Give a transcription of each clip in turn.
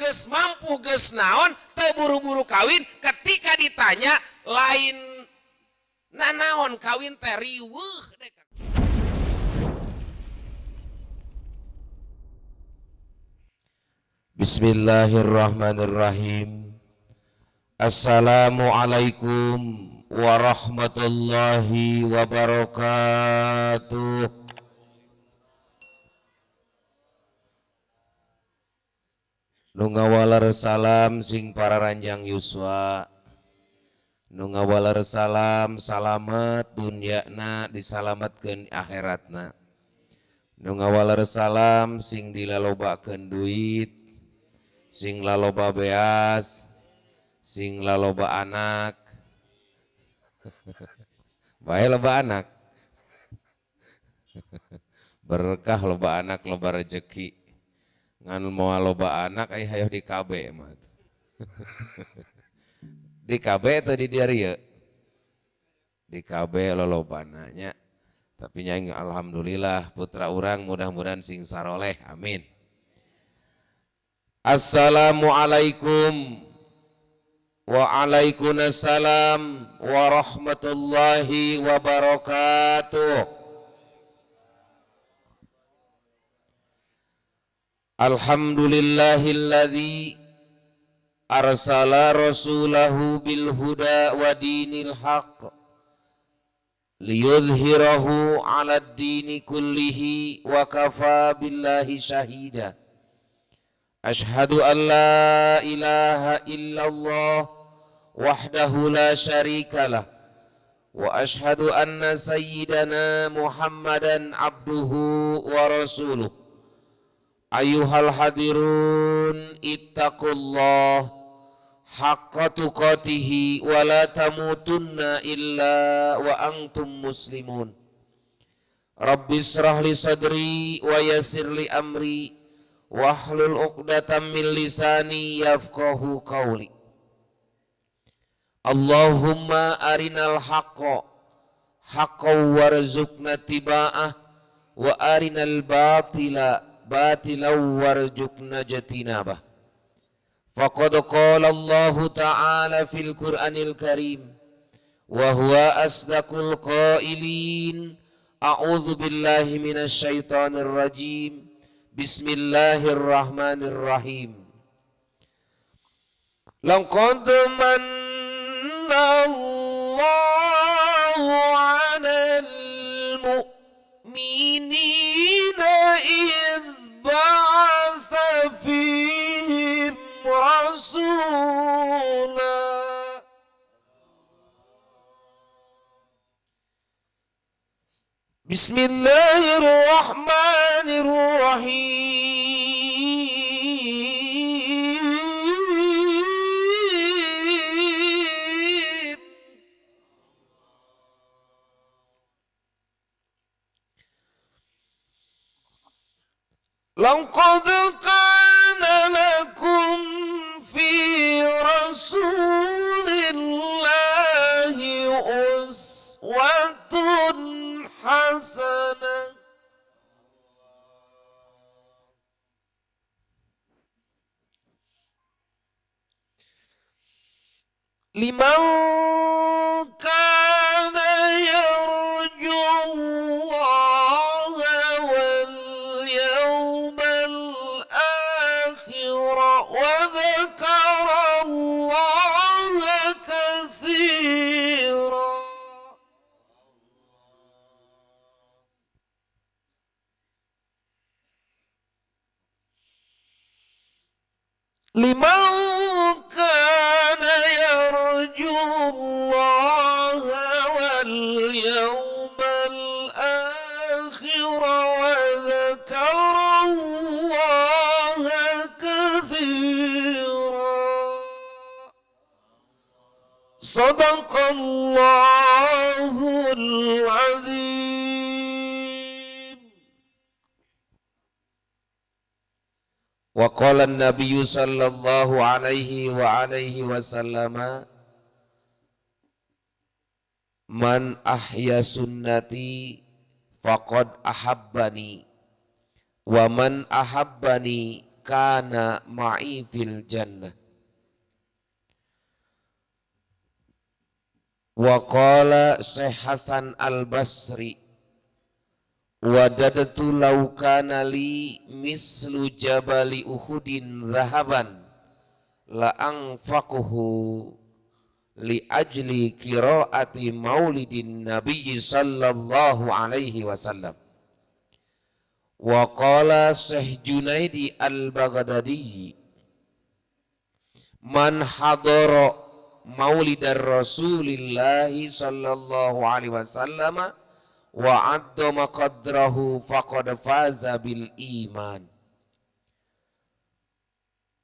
Geus mampu, geus naon, teu buru-buru kawin. Ketika ditanya lain nanaon kawin teh riweuh dek. Bismillahirrahmanirrahim. Assalamualaikum warahmatullahi wabarakatuh. Nu ngawaler salam sing pararanjang yuswa. Nu ngawaler salam salamet dunyana disalametkeun akhiratna. Nu ngawaler salam sing dilalobakeun duit, sing laloba beas, sing laloba anak. Bae loba anak. Berkah loba anak, loba rejeki. Ngan moal loba anak ai hayoh di KB mah. Di KB atau di dieu? Di KB lolobana nya. Tapi nya alhamdulillah putra urang mudah-mudahan sing saroleh, amin. Assalamualaikum. Waalaikumsalam warahmatullahi wabarakatuh. Alhamdulillahilladzi arsala rasulahu bil huda wa dinil haqq liyudhhirahu 'alad dini kullihi wa kafa billahi syahida. Ashhadu an la ilaha illallah wahdahu la syarikalah wa ashhadu anna sayyidana Muhammadan abduhu wa rasuluh. Ayuhal hadirun ittaqullah haqqa tuqatihi wa la tamutunna illa wa antum muslimun. Rabbi israh li sadri wa yassir li amri wahlul 'uqdatam min lisani yafqahu qawli. Allahumma arinal haqqa haqqan warzuqna tiba'ah wa arinal batila batilan warzuqna jatinabah. Faqad qala Allahu ta'ala fil Qur'anil Karim wa huwa asdaqul qailin. A'udzu billahi minasy syaithanir rajim. Bismillahirrahmanirrahim. Laqad manna Allahu 'alal mu'minina idh ba'atha fihim rasula. Bismillahirrahmanirrahim. Laqad kana lakum fi rasulillahi uswatun hasanah. Liman kana yarju Allah wal yawmal akhir wa dzakara Allah katsira. Liman kana yarju Allah wal yawmal akhir wa dzakara Allah katsira. Sadaqallahul azim. Wa qala an-nabiyyu sallallahu alaihi wa alaihi wasallama man ahya sunnati faqad ahabbani wa man ahabbani kana ma'i fil jannah. Wa qala Syekh Hasan Al-Basri wadadtu law kana li mislu jabali Uhudin zahaban la anfaquhu li ajli qiraati maulidin nabiyyi sallallahu alaihi wasallam. Wa qala Syekh Junaidi Al-Baghdadi man hadara maulidar Rasulillahi sallallahu alaihi wasallam wa addama qadrahu faqad faza bil iman.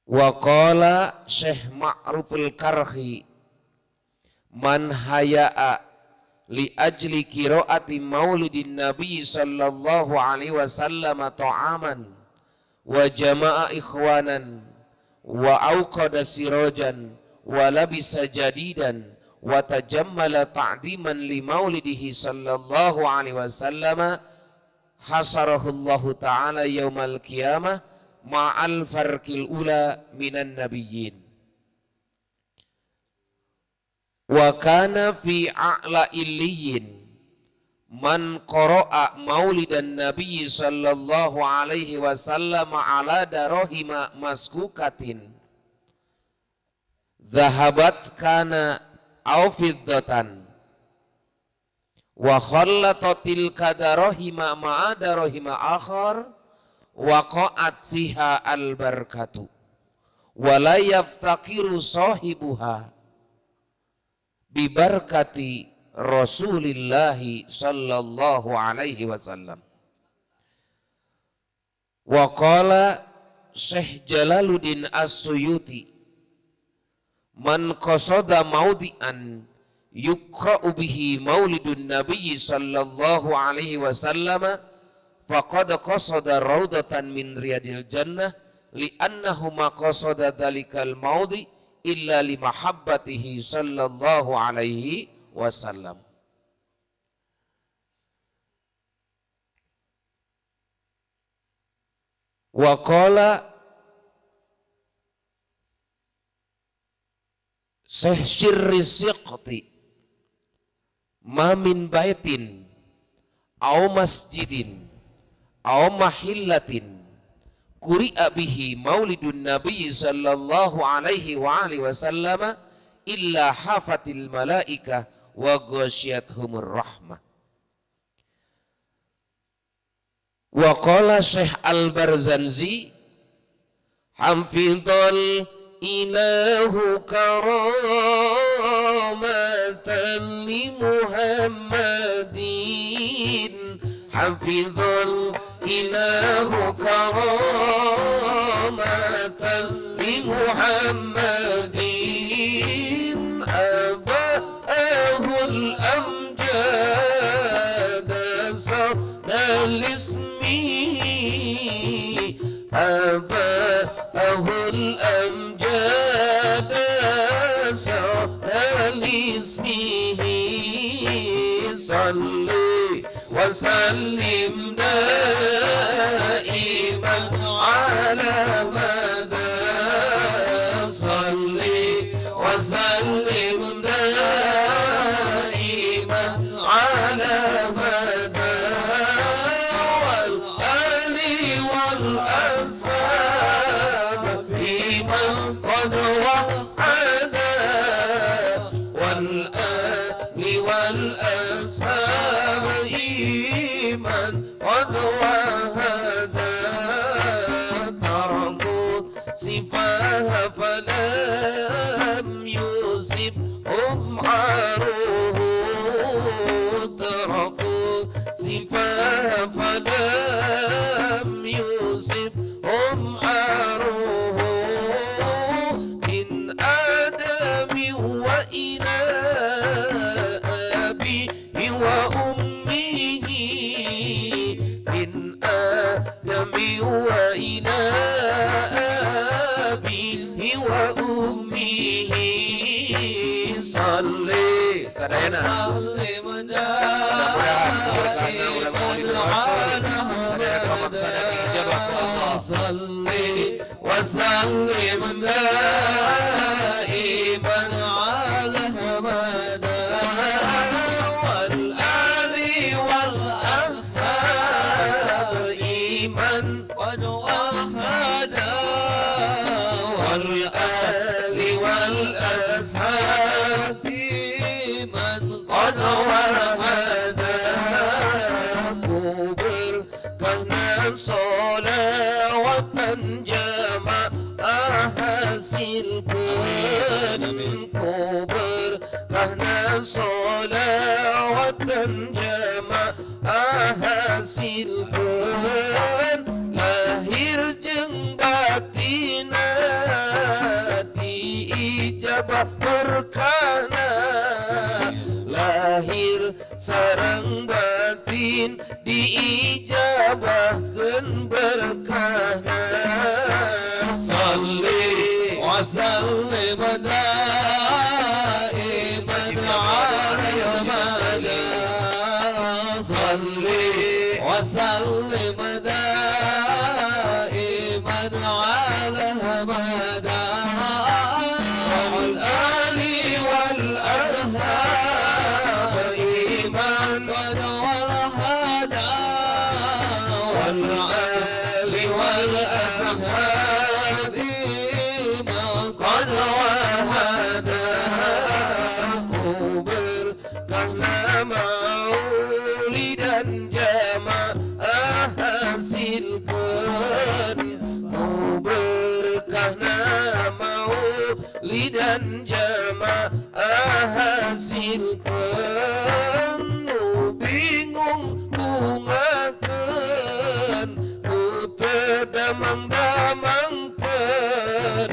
Wa qala Syekh Ma'ruful Karhi man haya'a li ajli qiraati maulidin nabi sallallahu alaihi wasallam ta'aman wa jama'a ikhwanan wa auqada sirajan wa labisa jadidan wa tajammala ta'diman li maulidihi sallallahu alaihi wasallam hasarahullahu ta'ala yaumal qiyamah ma'al farqil ula minan nabiyyin. Wa kana fi a'la illiyin man qara'a maulidan nabiyyi sallallahu alaihi wasallam ala darahima maskukatin zahabat kana aw fiddatan wa khallata tilka darahima ma'a darahima akhar waqa'at fiha al barakatu wa la yaftaqiru sahibuha bibarkati Rasulillahi sallallahu alaihi wasallam. Wa qala Syekh Jalaluddin As-Suyuti man qasada maudi'an yuqra'u bihi maulidun nabiyyi sallallahu alaihi wasallam faqad qasada raudatan min riyadil jannah li'annahu ma qasada dzalikal maudi illa li mahabbatihi sallallahu alaihi wasallam. Wa qala Syekh Sirri Siqti ma min baitin aw masjidin aw mahillatin quri'a bihi maulidun nabi sallallahu alaihi wa alihi wasallam illa hafatil malaikah wa ghasyiyatuhumur rahmah. Wa qala Syekh Al-Barzanzi hafidhal ilahu karamatan li Muhammadin hafidhal ilahu karamatan li Muhammadin aba'ahul amjad sa'dal ismi aba'ahul amjad sa'dal ismihi salli wa sallim daiman ala mada salli wa sallim daiman ala mada wal ali wal ashab man qad wahada wal ali wal ashab man qad wahada taraku sifaha falam yusibhum aruhu taraku sifaha falam yusibhum aruhu min adami wa ila abihi wa ummihi min adami wa ila abihi wa ummihi salli sadayana. Mudah-mudahan karena urang maulid Rasul sadayana pamaksana diijabah ku Allah. وسلم دائما على أحمد والآل والأصحاب من قد وحدا والآل والأصحاب من قد وحدا. Ku berkahna sholawatan jamaah hasilkeun, ku berkahna sholawatan jamaah hasilkeun, lahir jeung batina diijabah berkahna, lahir sareng batin diijabahkeun berkahna. Salli wa sallim daiman ala Ahmad, salli wa sallim daiman ala Ahmad wal ali wal ashab iman qad wal hada wal ali wal ashab qad wahada. Ku berkahna maulidan jamaah hasilkeun, ku berkahna maulidan jamaah hasilkeun, nu bingung bungakeun, nu teu damang-damangkeun,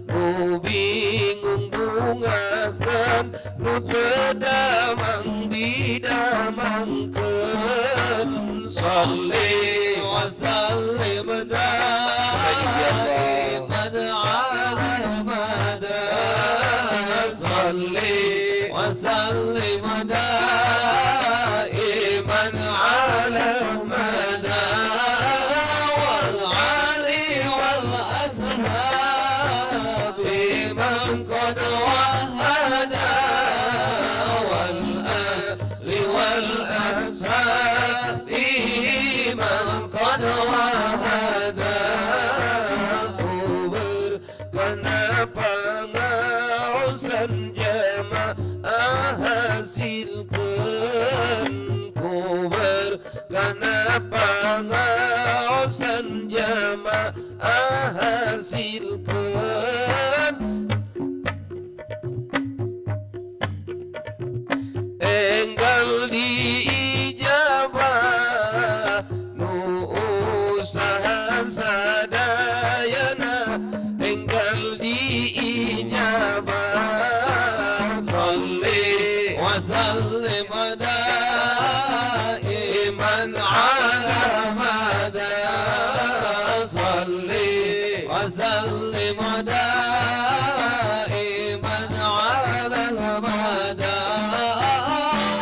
nu bingung bungakeun, nu teu damang didamangkeun. Salli wa sallim daiman ala Ahmad, salli wa sallim daiman ala Ahmad wal ali wal ashab man qad wahada wal ali wal ashab man qad wahada. Ku berkahna pangaosan jamaah hasilkeun, ku berkahna pangaosan jamaah hasilkeun, enggal diijabah nu usaha sadayana, enggal diijabah. Salli wa sallim daiman ala Ahmad, salli wa sallim daiman ala Ahmad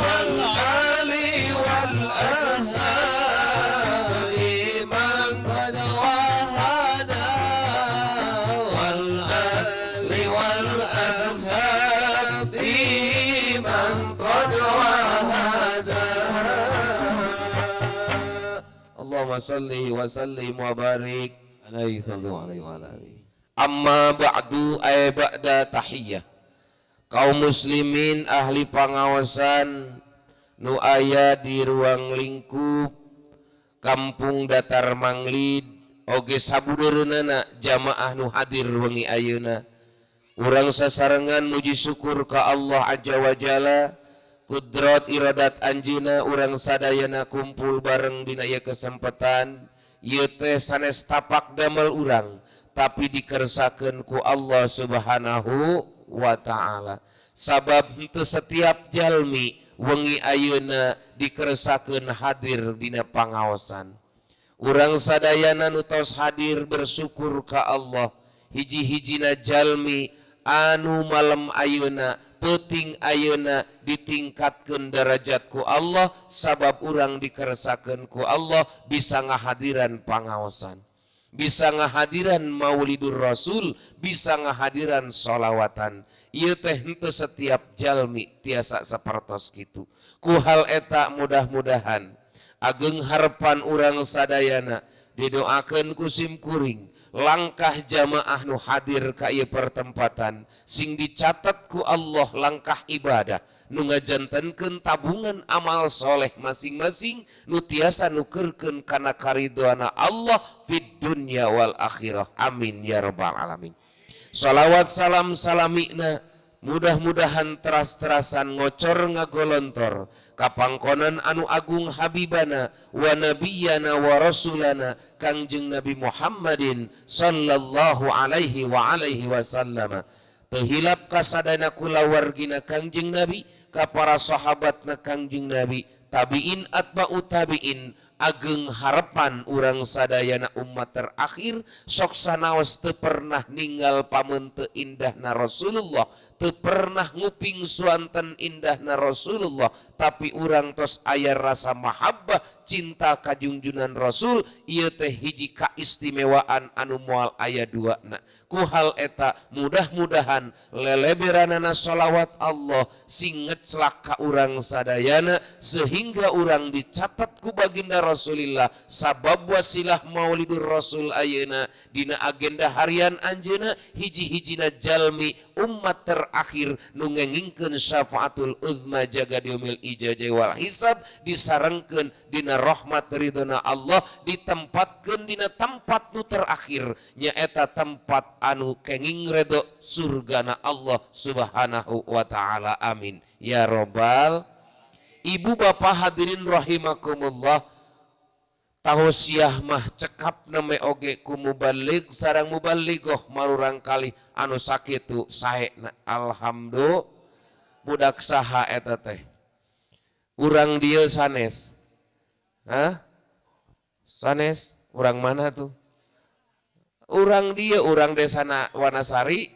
wal ali wal ashab man qad wahada wal ali wal ashab man qad wahada. Allahumma salli wa sallim wa barik alaihi sallu alaihi wa ala alihi. Amma ba'du ay ba'da tahiyyah. Kaum muslimin ahli pangawasan nu aya di ruang lingkup Kampung Datar Manglid oge sabudeureunana jamaah nu hadir wengi ayeuna. Urang sasarengan muji syukur ka Allah Azza wa Jalla, kudrat iradat anjeunna urang sadayana kumpul bareng dina ieu kesempatan. Ieu teh sanes tapak damel urang, tapi dikersakeun ku Allah Subhanahu wa ta'ala. Sabab henteu setiap jalmi wengi ayeuna dikersakeun hadir dina pangaosan. Urang sadayana nu tos hadir bersyukur ka Allah. Hiji-hijina jalmi anu malam ayeuna peuting ayeuna ditingkatkeun derajat ku Allah, sabab urang dikersakeun ku Allah bisa ngahadiran pangaosan. Bisa ngahadiran Maulidur Rasul, bisa ngahadiran sholawatan. Ieu teh henteu setiap jalmi tiasa sapertos kitu. Ku hal eta mudah-mudahan ageng harapan urang sadayana, didoakeun ku sim kuring, langkah jamaah nu hadir ka ieu pertempatan sing dicatat ku Allah langkah ibadah nu ngajantenkeun tabungan amal soleh masing-masing nu tiasa nukerkeun kana karidhoana Allah fid dunya wal akhirah. Amin ya rabbal alamin. Salawat salam salamina mudah-mudahan teras-terasan ngocor ngagolontor kapangkonan anu agung habibana wa nabiyana wa rasulana Kangjeng Nabi Muhammadin sallallahu alaihi wa alaihi wasallam. Teu hilap kasadayana kulawargina Kangjeng Nabi, ka para sahabatna Kangjeng Nabi, tabiin, atba'u tabiin. Ageng harapan urang sadayana umat terakhir sok sanaos teu pernah ninggal pamente indahna Rasulullah, teu pernah nguping suanten indahna Rasulullah, tapi urang tos aya rasa mahabbah, cinta kajungjunan Rasul. Ieu teh hiji kaistimewaan anu moal aya duana. Ku hal eta mudah-mudahan leleberanana sholawat Allah sing ngeclak ka urang sadayana sehingga urang dicatat ku baginda Rasulillah sabab wasilah Maulidur Rasul ayeuna dina agenda harian anjeuna hiji-hijina jalmi umat terakhir nu ngengingkeun syafaatul uzma jaga diumil ijazah wal hisab, disarengkeun dina rahmat ridhona Allah, ditempatkeun dina tempat nu terakhir, nyaeta tempat anu kenging redo, surgana Allah Subhanahu wa taala. Amin ya robbal. Ibu bapak hadirin rahimakumullah, tausiah mah cekap name oge ku mubalig sareng mubaligoh marurang kali anu sakitu saena. Alhamdulillah. Budak saha eta teh? Urang dieu sanes? Hah? Sanes? Urang mana tuh? Urang dieu, urang desa Wanasari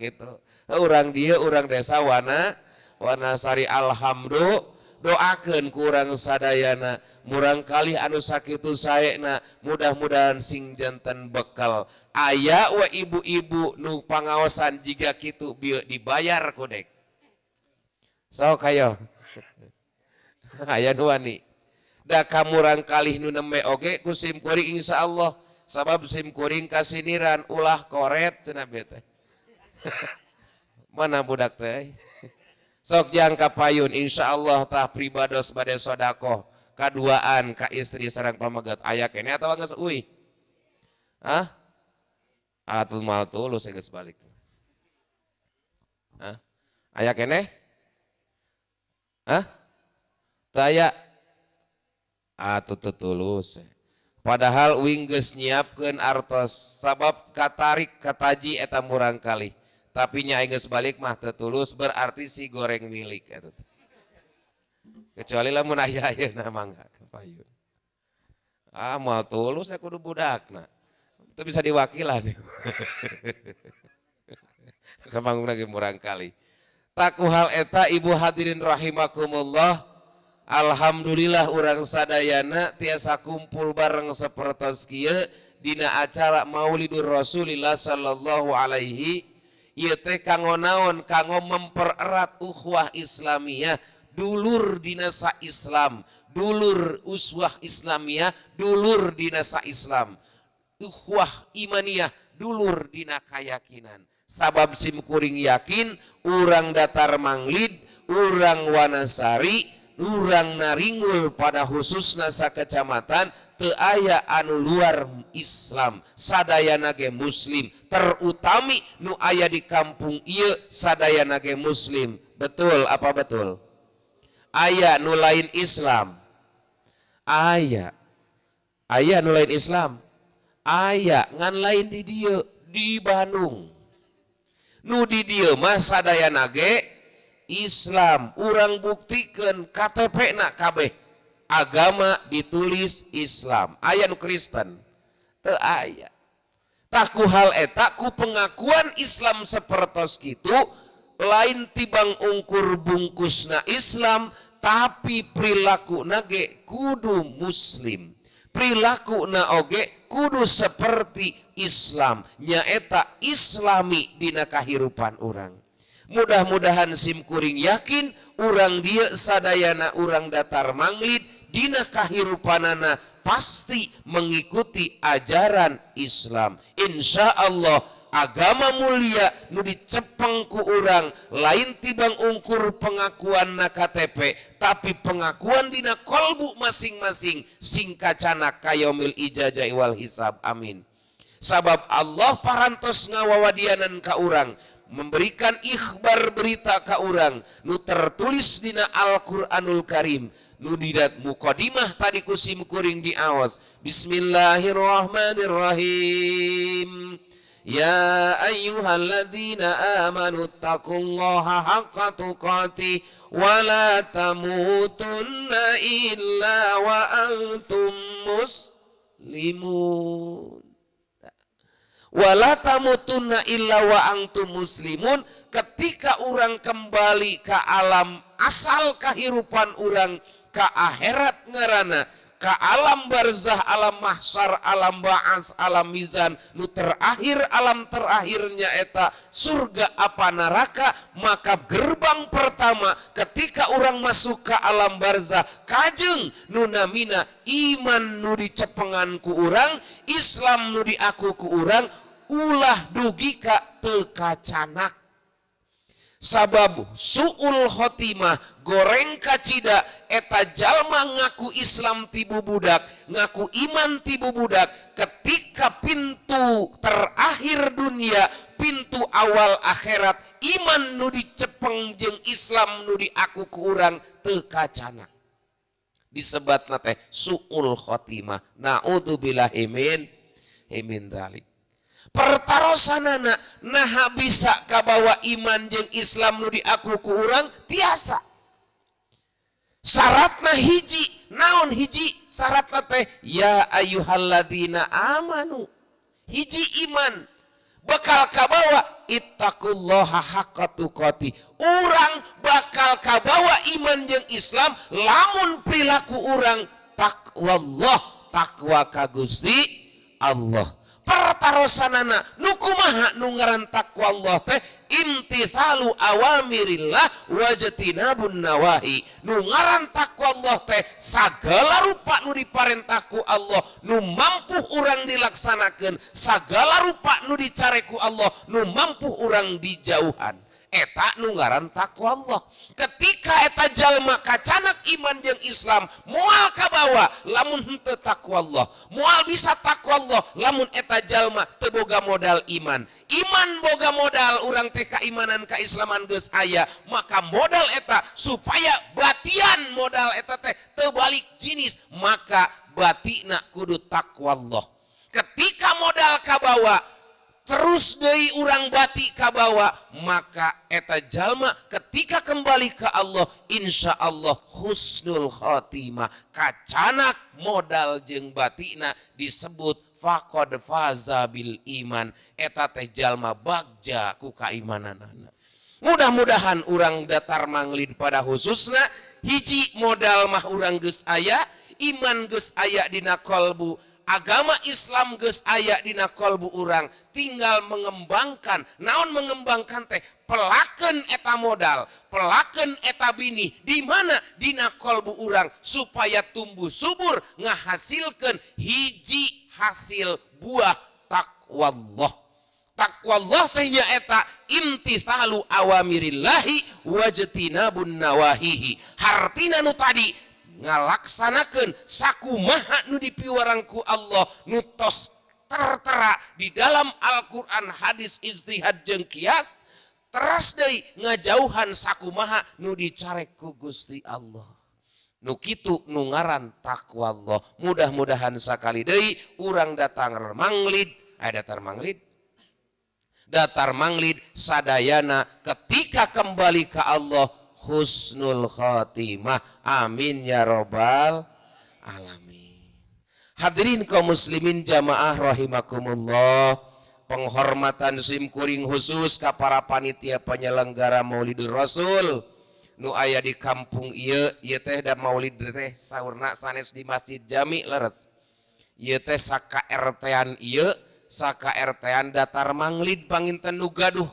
gitu. Urang dieu, urang desa Wanasari. Alhamdulillah, doakan ku urang sadayana murang kali anu sakitu saena, mudah-mudahan sing janten bekal. Aya wa ibu-ibu nu pangaosan jiga kitu bieu dibayar ku dek. Sok hayo, aya nu wani? Da kamurang kalih nu nembe oge ku sim kuring, insyaallah, sabab sim kuring kasiniran, ulah koret cenah bieu teh. Mana budak teh? Sok jang kapayun, insyaallah. Tah, pribados bade sodakoh kaduaan ka istri sareng pameget. Aya keneh atawa geus uih? Hah? Atuh mal tulus geus balik. Hah? Aya keneh? Hah? Teu aya? Atuh teu tulus. Padahal uing geus nyiapkeun artos sabab katarik kataji eta murang kali. Tapi nya geus balik mah teu tulus, berarti si goreng milik eta teh. Kecuali lamun aya ayeuna mangga kapayun. Ah, moal tulus ya kudu budakna. Itu bisa diwakilan. Ka panggung lagi murang kali. Tah, ku hal eta, ibu hadirin rahimakumullah, alhamdulillah urang sadayana tiasa kumpul bareng sapertos kieu dina acara Maulidur Rasulillah sallallahu alaihi. Ieu teh kanggo naon? Kanggo mempererat ukhuwah Islamiyah, dulur dina sa Islam, dulur uswah Islamiyah, dulur dina sa Islam, ukhuwah imaniyah, dulur dina kayakinan. Sabab sim kuring yakin urang datar manglid, urang Wanasari, urang Naringgul pada khususna sakecamatan teu aya anu luar Islam, sadayana ge muslim. Terutami nu aya di kampung ieu sadayana ge muslim. Betul apa betul? Aya nu lain Islam? Aya. Aya nu lain Islam? Aya, ngan lain di dieu, di Bandung. Nu di dieu mah sadayana ge Islam. Urang buktikan KTP na kabeh agama ditulis Islam. Aya nu Kristen? Teu aya. Tah, ku hal eta, ku pengakuan Islam sepertos kitu, lain tibang ungkur bungkusna Islam, tapi perilaku nage kudu muslim. Perilaku na oge kudu seperti Islam, nyaeta islami dina kahirupan urang. Mudah-mudahan simkuring yakin urang dieu sadayana urang datar manglid dina kahirupanana pasti mengikuti ajaran Islam. Insya Allah agama mulia nu dicepeng ku urang lain tibang ungkur pengakuan na KTP, tapi pengakuan dina kolbu masing-masing sing kacanak ka yaumil ijazah wal hisab. Amin. Sabab Allah parantos ngawawadianan ka urang, memberikan ikhbar berita ka urang nu tertulis dina Al-Qur'anul Karim nu dina mukadimah tadi ku sim kuring diaos. Bismillahirrahmanirrahim. Ya ayyuhalladzina amanu taqullaha haqqa tuqatih wa la tamutunna illa wa antum muslimun. Wa la tamutunna illa wa antum muslimun. Ketika orang kembali ke alam asal kehidupan orang, ke akhirat ngarana, ke alam barzah, alam mahsyar, alam ba'as, alam mizan, nu terakhir alam terakhirnya eta surga apa neraka, maka gerbang pertama ketika orang masuk ke alam barzah kajeng nu namina iman nu dicepengan ku urang, Islam nu diaku ku urang, ulah dugi ka teu kacanak. Sabab suul khotimah goreng kacida eta jalma ngaku Islam tibu budak, ngaku iman tibu budak, ketika pintu terakhir dunia, pintu awal akhirat, iman nu dicepeng jeung Islam nu diaku ku urang teu kacanak. Disebatna teh suul khotimah. Naudzubillahi min dzalik. Pertarosanana naha bisa kabawa iman jeung Islam nu diaku ku urang tiasa. Syaratna hiji, naon hiji syaratna teh ya ayyuhalladzina amanu. Hiji iman bakal kabawa ittaqullaha haqqa tuqatih. Urang bakal kabawa iman jeung Islam lamun perilaku urang taqwallah, takwa ka Gusti Allah. Pertarosanana nu kumaha nu ngaran takwa Allah teh imtithalu awamirillah wajtinabun nawahi. Nu ngaran takwa Allah teh sagala rupa nu diparentah ku Allah nu mampu urang dilaksanakeun, sagala rupa nu dicare ku Allah nu mampu urang dijauhan. Eta nu ngaran takwa Allah. Ketika eta jalma kacanak iman jeung Islam moal kabawa lamun henteu takwa Allah, moal bisa takwa Allah lamun eta jalma teu boga modal iman. Iman boga modal urang teh kaimanan kaislaman geus aya, maka modal eta supaya batian modal eta teh teu balik jenis, maka batina kudu takwa Allah. Ketika modal kabawa terus deui urang bati kabawa, maka eta jalma ketika kembali ke Allah insya Allah husnul khotimah, kacanak modal jeung batina disebut faqad faza bil iman. Eta teh jalma bagja ku kaimananana. Mudah-mudahan urang datar manglid pada khususna hiji modal mah urang geus aya, iman geus aya dina kolbu, agama Islam geus aya dina kolbu urang, tinggal mengembangkan. Naon mengembangkan teh? Pelakeun eta modal, pelakeun eta bini di mana dina kolbu urang supaya tumbuh subur ngahasilkeun hiji hasil buah taqwallah. Taqwallah teh nyaeta imtithalu awamirillahi wajtinabun nawahihi. Hartina nu tadi ngalaksanakeun sakumaha nu dipiwarang ku Allah nu tos tertera di dalam Al-Qur'an, hadis, ijtihad jeung kias, teras deui ngajauhan sakumaha nu dicarek ku Gusti Allah. Nu kitu nu ngaran takwa Allah. Mudah-mudahan sakali deui urang datang manglid, aya datar manglid. Datar manglid sadayana ketika kembali ke Allah husnul khotimah. Amin ya robbal alamin. Hadirin kaum muslimin jamaah rahimakumullah, penghormatan simkuring khusus ka para panitia penyelenggara Maulidur Rasul nu aya di kampung ieu, ieu teh da maulid teh saurna sanes di Masjid Jami leres. Ieu teh saka RT-an ieu, saka RT-an datar manglid panginten nu gaduh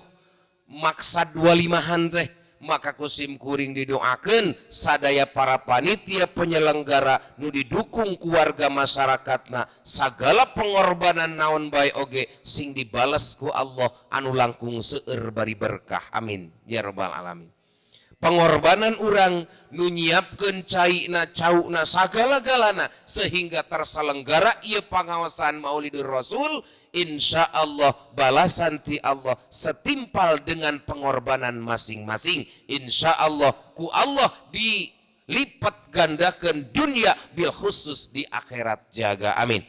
maksad 25-an teh. Maka ku sim kuring didoakeun sadaya para panitia penyelenggara nu didukung keluarga masyarakatna, sagala pengorbanan naon bae oge sing dibales ku Allah anu langkung seueur bari berkah, amin ya rabbal alamin. Pengorbanan urang nu nyiapkeun caina, cauna, sagala-galana sehingga terselenggara ieu pangaosan Maulidur Rasul, insya Allah balasan ti Allah setimpal dengan pengorbanan masing-masing. Insya Allah ku Allah dilipat gandakan dunia bil khusus di akhirat jaga, amin.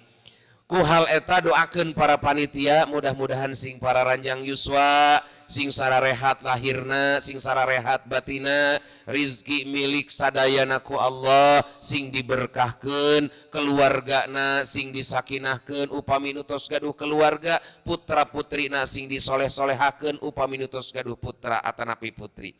Ku hal eta doakeun para panitia mudah-mudahan sing para ranjang yuswa, sing sararehat lahirna, sing sararehat batina, rizki milik sadayana ku Allah sing diberkahkeun, keluargana sing disakinahkeun upami nu tos gaduh keluarga, putra putrina sing disoleh-solehakeun upami nu tos gaduh putra atanapi putri.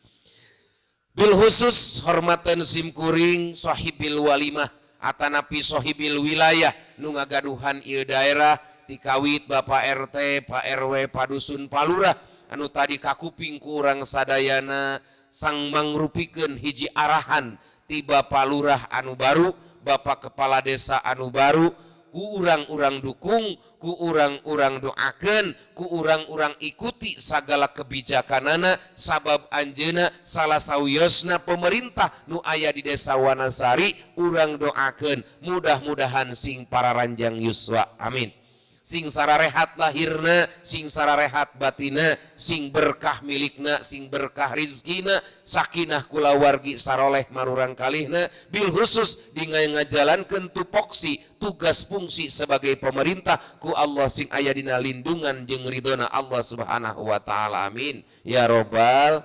Bil khusus hormatan sim kuring sahibil walimah atanapi sohibil wilayah nu ngagaduhan ieu daerah tikawit Bapak RT, Pak RW, Padusun, Palurah anu tadi kakuping ku urang sadayana sang mangrupikeun hiji arahan ti Bapak Lurah anu baru, Bapak Kepala Desa anu baru, ku urang-urang dukung, ku urang-urang doakeun, ku urang-urang ikuti sagala kebijakanana sabab anjeuna salah sawiosna pemerintah nu aya di Desa Wanasari. Urang doakeun mudah-mudahan sing para ranjang yuswa, amin. Sing sararehat lahirna, sing sararehat batina, sing berkah milikna, sing berkah rizkina, sakinah kulawargi saroleh marurang kalihna, bil khusus di ngajalankeun tupoksi tugas fungsi sebagai pemerintah ku Allah sing aya dina lindungan jeung ridhona Allah Subhanahu wa taala, amin ya robbal.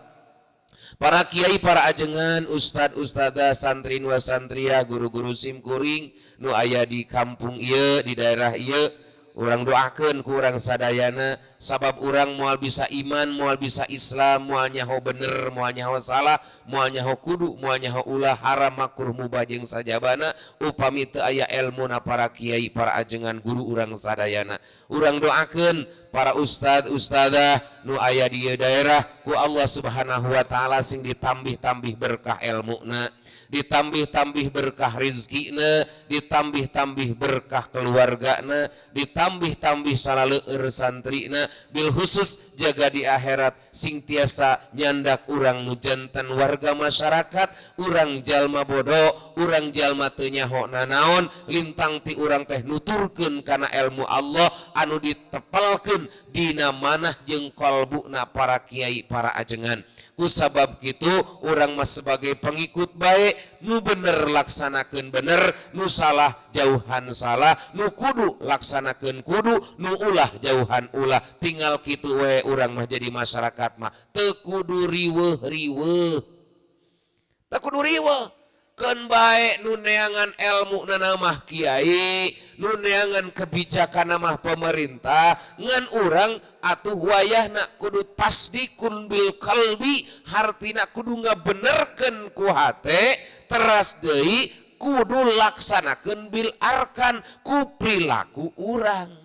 Para kiai, para ajengan, ustad ustadzah, santri wa santria, guru-guru sim kuring nu aya di kampung ieu, di daerah ieu, urang doakeun ku urang sadayana sabab urang moal bisa iman, moal bisa Islam, moal nyaho bener, moal nyaho salah, moal nyaho kudu, moal nyaho ulah, haram, makruh, mubah jeung sajabana upami teu aya elmuna para kiai, para ajengan, guru urang sadayana. Urang doakeun para ustad ustadzah nu aya di ieu daerah ku Allah Subhanahu wa taala sing ditambih-tambih berkah elmuna, ditambih-tambih berkah rizkina, ditambih-tambih berkah keluargana, ditambih-tambih salaleueur santrina, bil khusus jaga di akhirat sing tiasa nyandak urang nu janten warga masyarakat. Urang jalma bodoh, urang jalma teu nyaho nanaon, lintang ti urang teh nuturkeun kana ilmu Allah anu ditepelkeun dina manah jeung kolbuna para kiai, para ajengan. Kusabab kitu urang mah sebagai pengikut baik, nu bener laksanakeun bener, nu salah jauhan salah, nu kudu laksanakeun kudu, nu ulah jauhan ulah. Tinggal kitu we urang mah jadi masyarakat mah teu kudu riweuh-riweuh, teu kudu riweuh. Keun bae nu neangan elmu mah kiai, nu neangan kebijakan mah pemerintah, ngan urang atuh wayahna kudu tasdikun bil qalbi, hartina kudu ngabenerkeun ku hate, teras deui kudu laksanakeun bil arkan ku perilaku urang.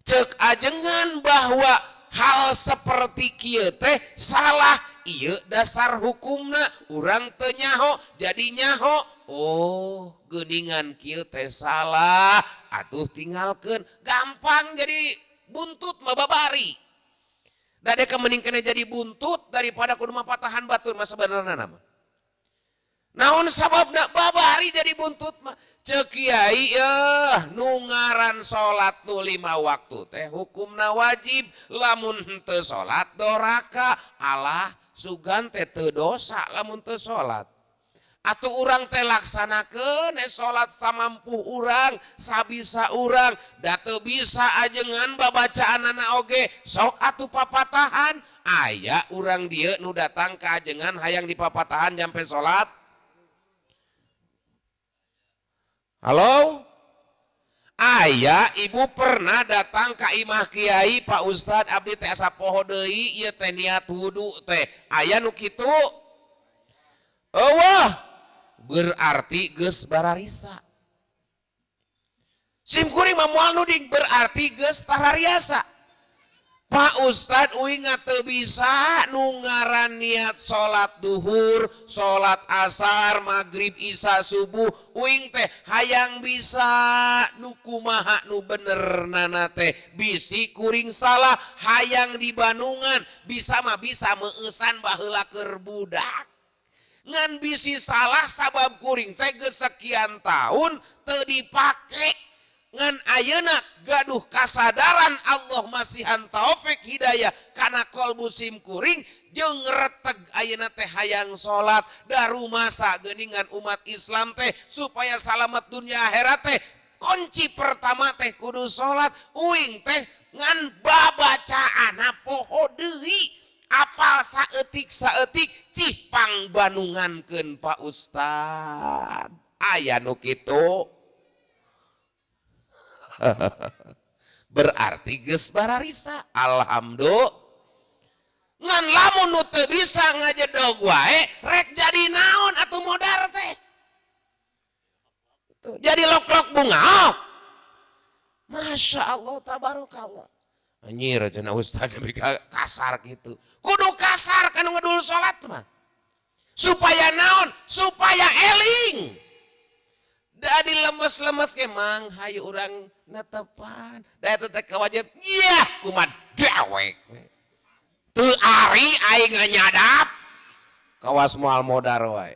Cek ajengan bahwa hal seperti kieu teh salah, ieu dasar hukumna urang teu nyaho jadi nyaho, oh geuningan kieu teh salah, atuh tinggalkeun. Gampang jadi buntut mah babari da deka mending kena jadi buntut daripada kudu mapatahan batur mah. Sebenarna mah naon sababna babari jadi buntut mah? Cek kiai nu ngaran salat nu 5 waktu teh hukumna wajib, lamun henteu salat doraka. Alah, sugan teh teu dosa lamun teu salat. Atuh urang teh laksanakeun salat samampu urang, sabisa urang. Da teu bisa ajengan babacaanana oge sok atuh papatahan. Aya urang dieu nu datang ka ajengan hayang dipapatahan jampe salat? Halo? Aya ibu pernah datang ka imah kiai, "Pak Ustad, abdi teh asa poho deui ieu teh niat wudu teh"? Aya nu kitu? Eueuh. Berarti geus bararisa. Sim kuring mah moal nuding berarti geus tarariasa. Pak Ustad uing teu bisa nu ngaran niat salat duhur, salat asar, maghrib, isya, subuh uing teh hayang bisa nu kumaha nu bener nana teh bisi kuring salah hayang di Bandungan bisa mah bisa meueusan baheula keur budak. Ngan bisi salah sabab kuring teh geus sekian tahun teu dipake. Ngan ayeuna gaduh kasadaran Allah masihan taufik hidayah kana kolbu sim kuring jeung reteg ayeuna teh hayang salat darumasa geuningan umat Islam teh supaya salamet dunia akhirat teh kunci pertama teh kudu salat uing teh ngan babacaana poho deui apal saeutik-saeutik cih pangbanungankeun Pak Ustad aya nu kitu. Berarti geus bararisa alhamdulillah. Ngan lamun nu teu bisa ngajedog wae rek jadi naon atuh modar teh jadi lok-lok bunga oh. Masya Allah tabarakallah anjir cenah ustad kasar gitu kudu kasar kan ngedul salat mah supaya naon supaya eling. Dari lemes-lemes ke mang hayu urang netepan da eta teh kawajib yah kumaha dewek teu ari aing nyadap kawas moal modar wae.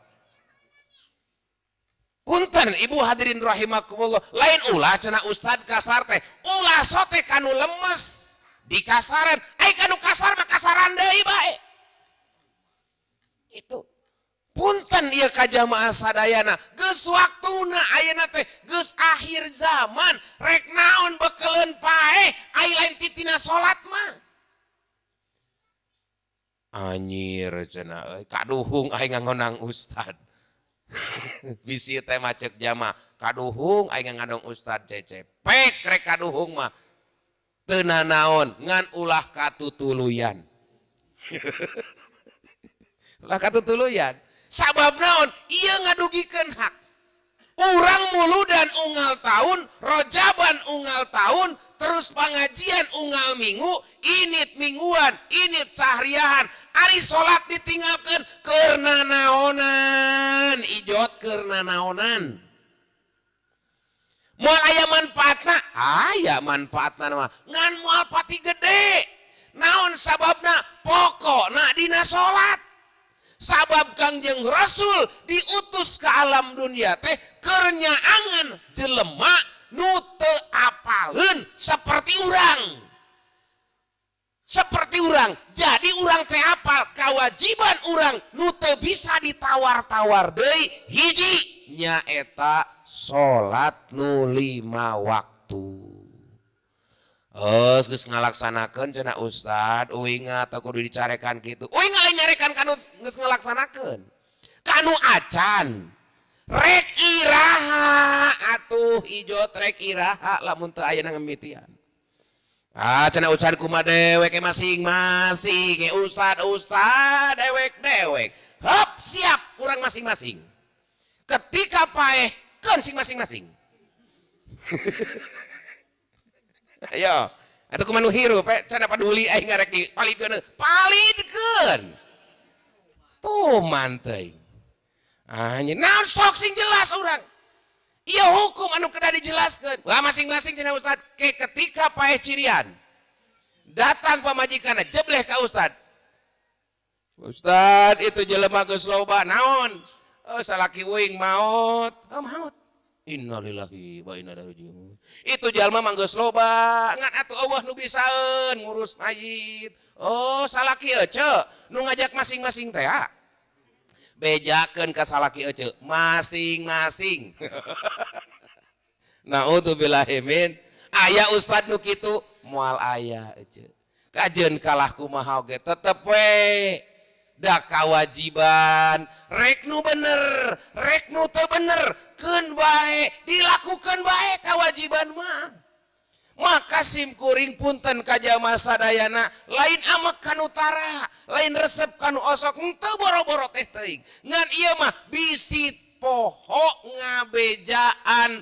Punten ibu hadirin rahimakumullah lain ulah cenah ustad kasar teh ulah sote kanu lemes di kasaran ai kanu kasar mah kasaran deui bae itu. Punten ieu ka jamaah sadayana geus waktuna ayeuna teh geus akhir zaman rek naon bekeleun paeh ai lain titina salat mah anjir cenah euy kaduhung aing ngangonang ustad bisi teh macek jamaah kaduhung aing ngangonang ustad Cecep pek rek kaduhung mah teu nanaon ngan ulah katutuluyan ulah katutuluyan sabab naon ieu ngadugikeun hak urang muludan unggal tahun rojaban unggal tahun terus pengajian unggal minggu init mingguan init sahriahan ari salat ditinggalkeun keur nanaonan ijot keur nanaonan moal aya manfaatna aya manfaatna mah ngan moal pati gede naon sababna pokokna dina salat. Sabab Kangjeng Rasul diutus ke alam dunia teh keur nyaangan jelema nu teu apaleun seperti urang. Seperti urang. Jadi urang teh apal kewajiban urang nu teu bisa ditawar-tawar deui hiji nyaeta salat nu 5 waktu. Geus ngalaksanakeun cenah ustad uing atau kudu dicarekan kitu. Uing lain nyarekan kanu geus ngalaksanakeun. Kanu acan. Rek iraha atuh ijot rek iraha lamun teu aya ngemitian. Ah cenah ustad kumaha dewek masing-masing, ustad ustad dewek-dewek. Hop siap urang masing-masing. Ketika paeh keun sing masing-masing. Ayo, atuh kumaha nu hirup cenah paduli aing ngarek di palidkeun. Palidkeun. Tuh manteuing. Anjir, naon sok sing jelas urang. Ieu hukum anu kedah dijelaskeun. Wah masing-masing cenah ustad ke ketika paeh cirian. Datang pamajikanna jebleh ka ustad. Ustad itu jelema geus loba naon? Oh salaki uing maot. Oh maot. Innalillahi wa inna ilaihi raji'un. Itu jalma mah geus loba, ngan atuh eueuh nu bisaeun ngurus mayit. Oh, salaki ece nu ngajak masing-masing teh. Bejakeun ka salaki ece masing-masing. Naudzubillahi min. Aya ustad nu kitu moal aya ece. Kajeun kalah kumaha oge tetep we. Da kawajiban rek nu bener rek nu teu bener keun bae dilakukeun bae kawajiban mah. Maka sim kuring punten ka jamaah sadayana lain amek kanu tara lain resep kanu osok henteu boro-boro teh teuing ngan ieu mah bisi poho ngabejaan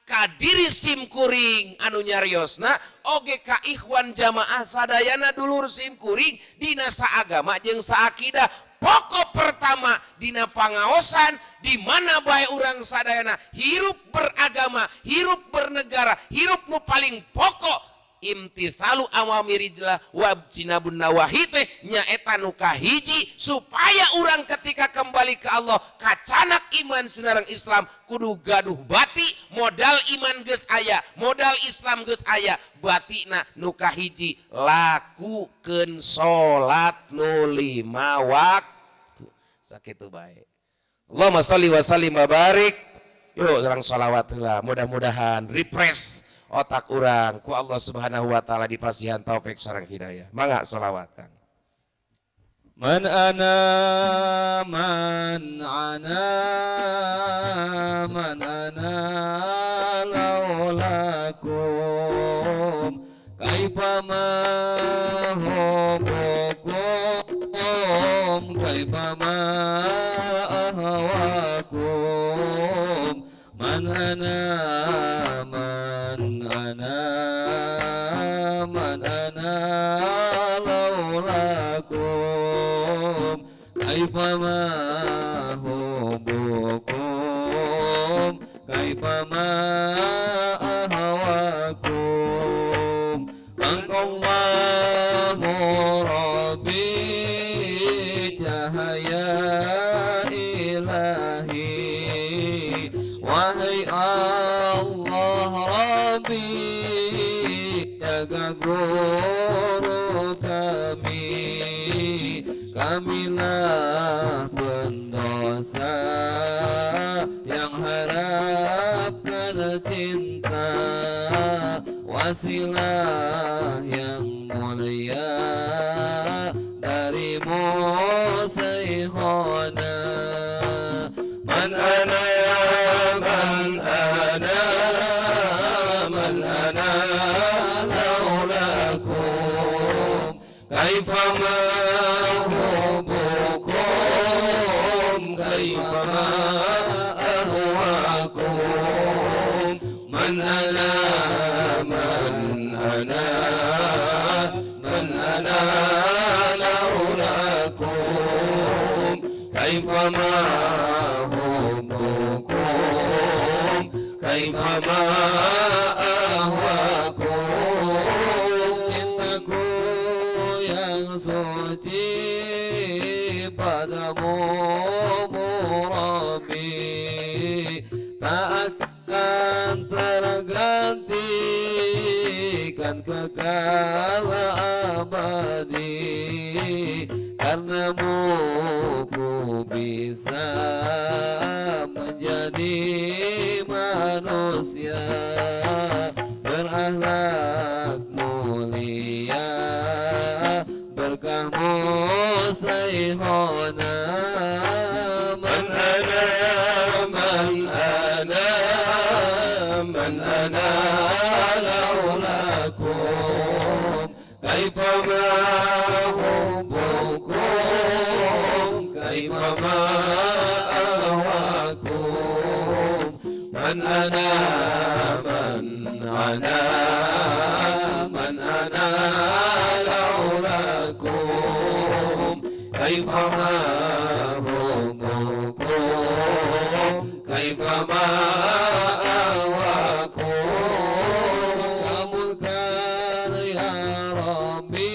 Ka diri sim kuring anu nyariosna oge ka ikhwan jamaah sadayana dulur sim kuring dina saagama jeung saakidah. Pokok pertama dina pangaosan di mana bae urang sadayana hirup beragama, hirup bernegara, hirup nu paling pokok imtithalu awamirillah wajtinabun nawahi teh nyaeta nu kahiji supaya urang ketika kembali ke Allah kacanak iman sinareng Islam kudu gaduh bati, modal iman geus aya, modal Islam geus aya, batina nu kahiji lakukeun salat nu 5 waktu. Sakitu bae. Allahumma sholli wa sallim wa barik. Yuk urang sholawat heula, mudah-mudahan refresh otak urang ku Allah Subhanahu wa taala dipasihan taufik sareng hidayah. Mangga sholawat Kang. Man ana man ana man ana laulakum kaifa ma hubbukum kaifa ma ahwakum man ana man ana man ana laulakum kaifa ma hubbukum kaifa ma ahwakum Allahu Rabbi cahaya ilahi wahai Allah Rabbi jaga guru kami, kamilah pendosa yang harapkan cinta wasilah yang mulia darimu Syekhona. Man ana man ana man ana laulakum kaifa ma hubbukum kaifa ma ahwakum man ana man ana man ana laulakum kaifa ma hubbukum kaifa ma ahwakum cintaku yang suci padamu Rabbi tak akan tergantikan kekal abadi karenamu ku bisa menjadi manusia berakhlak mulia berkahmu Syekhona. Man ana man ana man ana laulakum kaifa ma hubbukum kaifa ma ahwakum man ana man ana man ana laulakum kaifa ma hubbukum kaifa ma ahwakum kabulkan ya Rabbi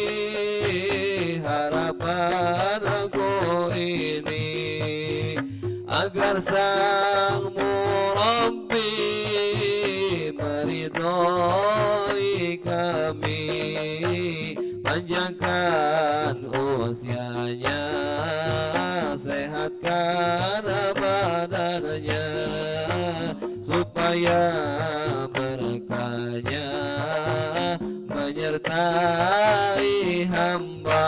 harapan aku ini agar sang murabbi meridhoi kami panjangkan usianya sehatkan badannya supaya berkahnya menyertai hamba.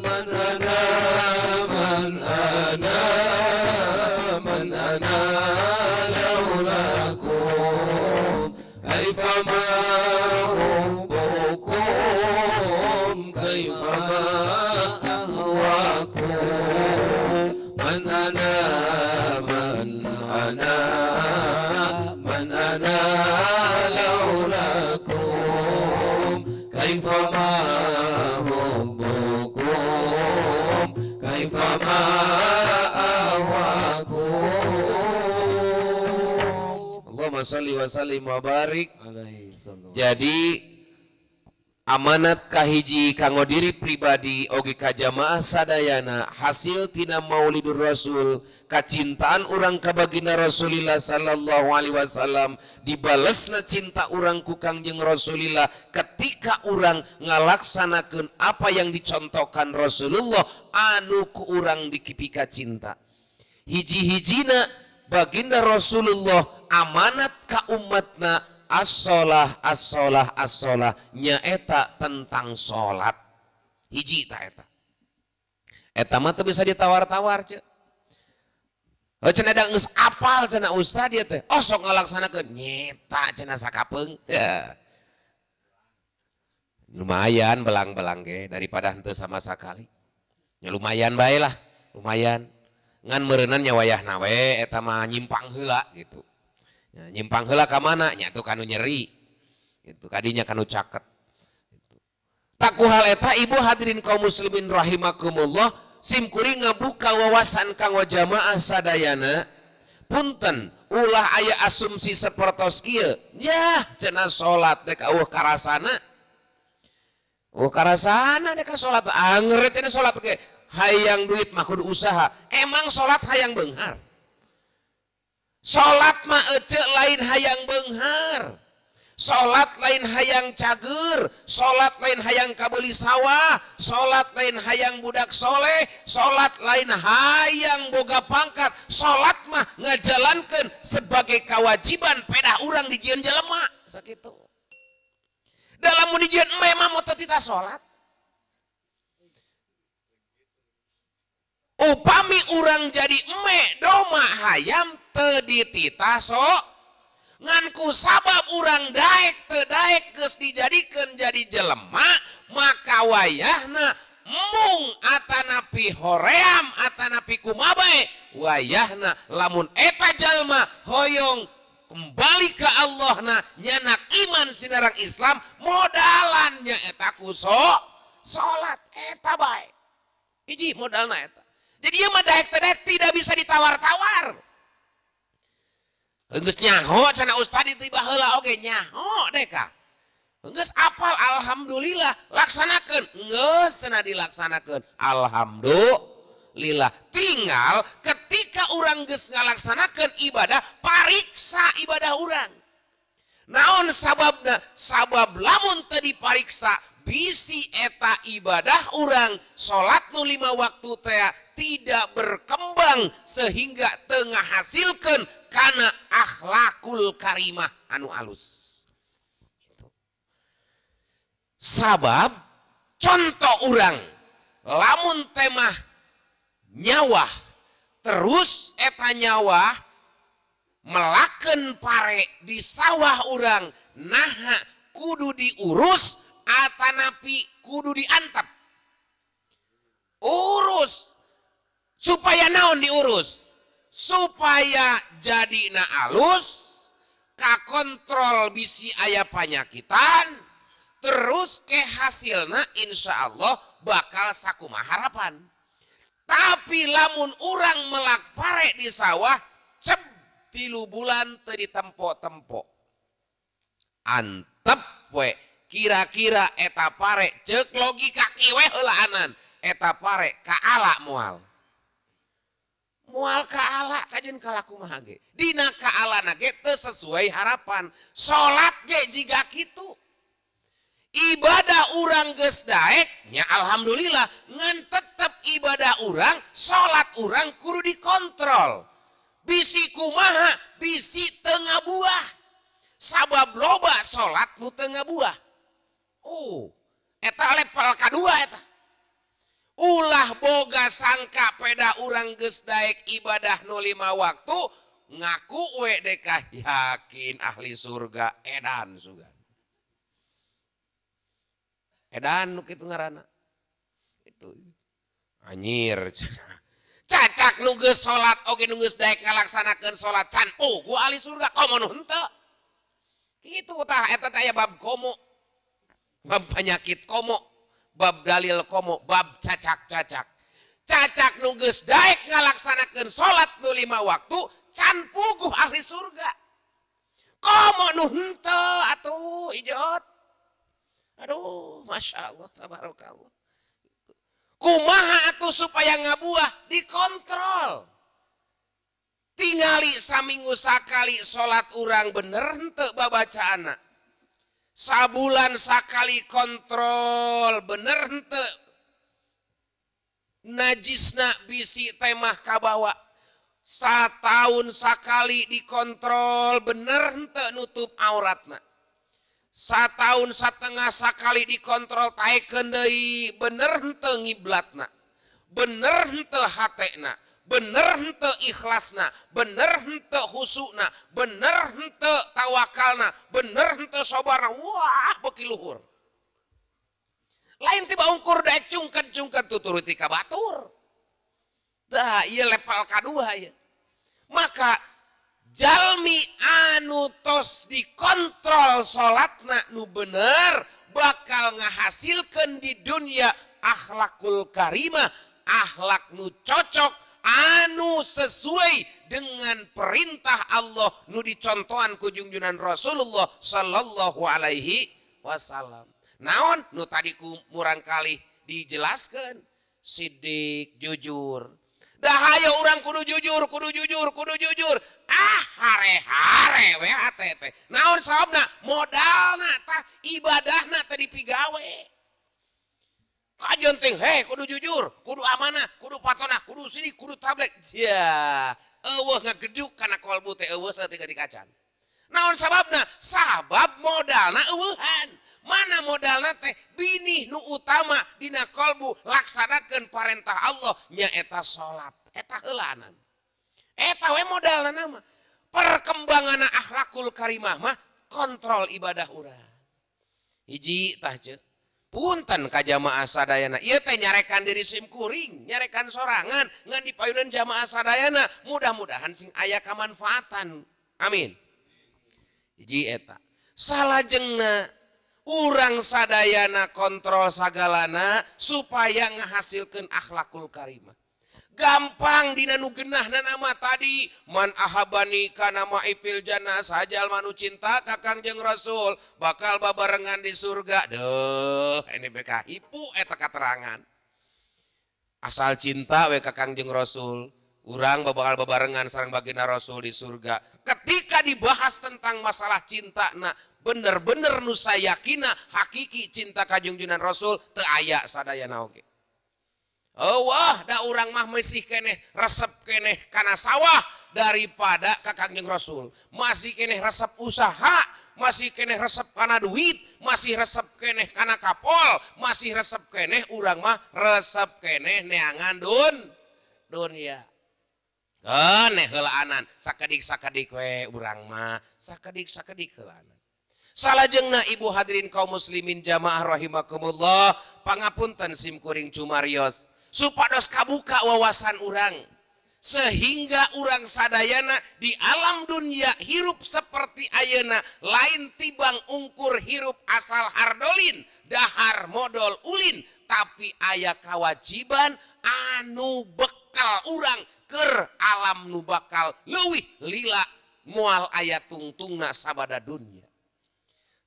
Man ana man ana man ana laulakum kaifa ma hubbukum kaifa ma ahwakum man ana man ana man Wa ma ahwakum. Allahumma sholli wa sallim wa barik alaihi sallam. Jadi amanat kahiji kanggo diri pribadi oge ka jamaah sadayana, hasil tina Maulidur Rasul, kacintaan urang ka baginda Rasulillah sallallahu alaihi wasallam, dibalesna cinta urang ku Kangjeng Rasulillah ketika urang ngalaksanakeun apa yang dicontohkan Rasulullah anu ku urang dipika cinta. Hiji-hijina baginda Rasulullah amanat ka umatna as-sholah, as-sholah, as-sholah, nyaeta tentang sholat. Hiji ta eta. Eta mah teu bisa ditawar-tawar, ce. Oh, cenah da geus apal cenah ustad ieu teh. Oh, sok ngalaksanakeun nyeta cenah sakapeung. Ya. Lumayan belang-belang ge daripada henteu sama sekali. Ya lumayan bae lah, lumayan. Ngan meureunan nya wayahna we eta mah nyimpang heula gitu. Ya, nyimpang heula ka mana? Nya tuh kanu nyeri. Gitu kadinya kanu caket. Gitu. Tak ku hal eta ibu hadirin kaum muslimin rahimakumullah, sim kuring ngabuka wawasan kanggo jamaah sadayana. Punten, ulah aya asumsi sapertos kieu. Yah, cenah salat teh eueuh karasana. Oh, karasana dek salat anger cenah salat ge hayang duit mah kudu usaha. Emang salat hayang beunghar? Salat mah ece lain hayang beunghar. Salat lain hayang cager, salat lain hayang kabeuli sawah, salat lain hayang budak soleh, salat lain hayang boga pangkat. Salat mah ngajalankeun sebagai kewajiban pedah urang dijieun jelema sakitu. Dalam mun dijieun memang mau teu tita salat. Upami urang jadi eme doma hayam teu dititah sok, ngan ku sabab urang daek teu daek geus dijadikeun jadi jelema, maka wayahna mung atanapi hoream atanapi kumabae wayahna lamun eta jalma hoyong kembali ke Allahna nyanak iman sinarang Islam modalannya eta ku sok salat eta bae hiji modalna eta. Jadi ieu mah daek teu daek tidak bisa ditawar-tawar. Geus nyaho cenah ustad tiba heula oge nyaho deka. Geus apal alhamdulillah laksanakeun, geus cenah dilaksanakeun alhamdulillah. Tinggal ketika urang geus ngalaksanakeun ibadah, pariksa ibadah urang. Naon sababna? Sabab lamun teu dipariksa bisi eta ibadah urang salat nu 5 waktu teh tidak berkembang sehingga teu ngahasilkeun kana akhlakul karimah anu alus. Gitu. Sabab contoh urang lamun temah nyawah terus eta nyawah melakeun pare di sawah urang naha kudu diurus atanapi kudu diantep. Urus supaya naon diurus? Supaya jadina alus, kakontrol bisi aya panyakitan, terus ke hasilna insya Allah bakal sakumaha harapan. Tapi lamun urang melak pare di sawah, cep 3 bulan teu ditempo-tempo. Antep we, kira-kira eta pare ceuk logika kieu we heulaanan, eta pare kaala moal. Moal kaala kajeun kalaku mah ge. Dina kaalana ge teu sesuai harapan. Salat ge jiga kitu. Ibadah urang geus daek nya alhamdulillah, ngan tetep ibadah urang, salat urang kudu dikontrol. Bisi kumaha, bisi teu ngabuah. Sabab loba salat nu teu ngabuah. Oh, eta level kadua eta. Ulah boga sangka peda urang geus daek ibadah nu 5 waktu, ngaku we deka yakin ahli surga edan sugan. Edan nu kitu ngaranna. Itu anjir cenah. Cacak nu geus salat oge nu geus daek ngalaksanakeun salat can oh gua ahli surga komo nu henteu. Kitu tah eta teh aya bab komo. Bab penyakit komo, bab dalil komo, bab cacak-cacak. Cacak nu geus daek ngalaksanakeun salat nu 5 waktu can puguh ahli surga. Komo nu henteu atuh ijot. Aduh, Masya Allah, tabarakallah. Kumaha atuh supaya ngabuah? Dikontrol. Tingali saminggu sakali salat urang bener henteu babacaanna. Sabulan sakali kontrol bener henteu. Najisna bisi temah kabawa. Satahun sakali dikontrol bener henteu nutup auratna. Satahun satengah sakali dikontrol taekeun deui bener henteu ngiblatna. Bener henteu hatena, bener henteu ikhlasna, bener henteu khusukna, bener henteu tawakalna, bener henteu sabarna. Wah, beuki luhur. Lain tiba ungkur daek cungket-cungket tuturuti ka batur. Dah, ieu level kadua ieu. Maka jalmi anu tos dikontrol salatna nu bener bakal ngahasilkeun di dunia akhlakul karimah, akhlak nu cocok anu sesuai dengan perintah Allah nu dicontohan ku junjunan Rasulullah sallallahu alaihi wasallam. Naon nu tadi ku murang kali dijelaskan, sidik, jujur. Dah hayo urang kudu jujur, kudu jujur, kudu jujur. Ah, hare-hare we hate teh. Naon sababna? Modalna tah ibadahna teh dipigawe. Kajeun ting, hei kudu jujur, kudu amanah, kudu patonah, kudu sidik, kudu tablek. Sia, eueuh ngageduk kana kolbu teh eueuh saeutik-eutik acan. Naon sababna? Sabab modalna eueuhan. Mana modalna teh? Binih nu utama dina kolbu laksanakeun parentah Allah nyaeta salat. Eta heulaanan. Eta we modalna nama. Perkembanganna akhlakul karimah mah kontrol ibadah urang. Hiji tah ceuk. Punten ka jamaah sadayana. Ieu teh nyarekan diri sim kuring, nyarekan sorangan ngan dipayunan jamaah sadayana. Mudah-mudahan sing aya kamanfaatan. Amin. Hiji eta. Salajengna urang sadayana kontrol sagalana supaya ngahasilkeun akhlakul karimah. Gampang dina nu geunahna nama tadi man ahabani kana maifil jannah sajal manu cinta ka Kangjeng Rasul bakal babarengan di surga. Deuh, ini BK hipu eta katerangan. Asal cinta we ka Kangjeng Rasul, urang bakal babarengan sareng baginda Rasul di surga. Ketika dibahas tentang masalah cinta na bener-bener nu sayakina hakiki cinta ka junjunan Rasul teu aya sadayana oge. Oh, wah, da urang mah masih keneh resep keneh kana sawah daripada ka Kangjeng Rasul. Masih keneh resep usaha, masih keneh resep kana duit, masih resep keneh kana kapol, masih resep keneh urang mah resep keneh neangan dunia. Keneh heulaanan, sakedik-sakedik we urang mah, sakedik-sakedik heulaanan. Salajengna ibu hadirin kaum muslimin jamaah rahimakumullah, pangapunten sim kuring cumarios supados kabuka wawasan urang sehingga urang sadayana di alam dunia hirup seperti ayeuna lain tibang ungkur hirup asal hardolin dahar modal ulin, tapi aya kewajiban anu bekal urang keur alam nu bakal leuwih lila moal aya tungtungna sabada dunia.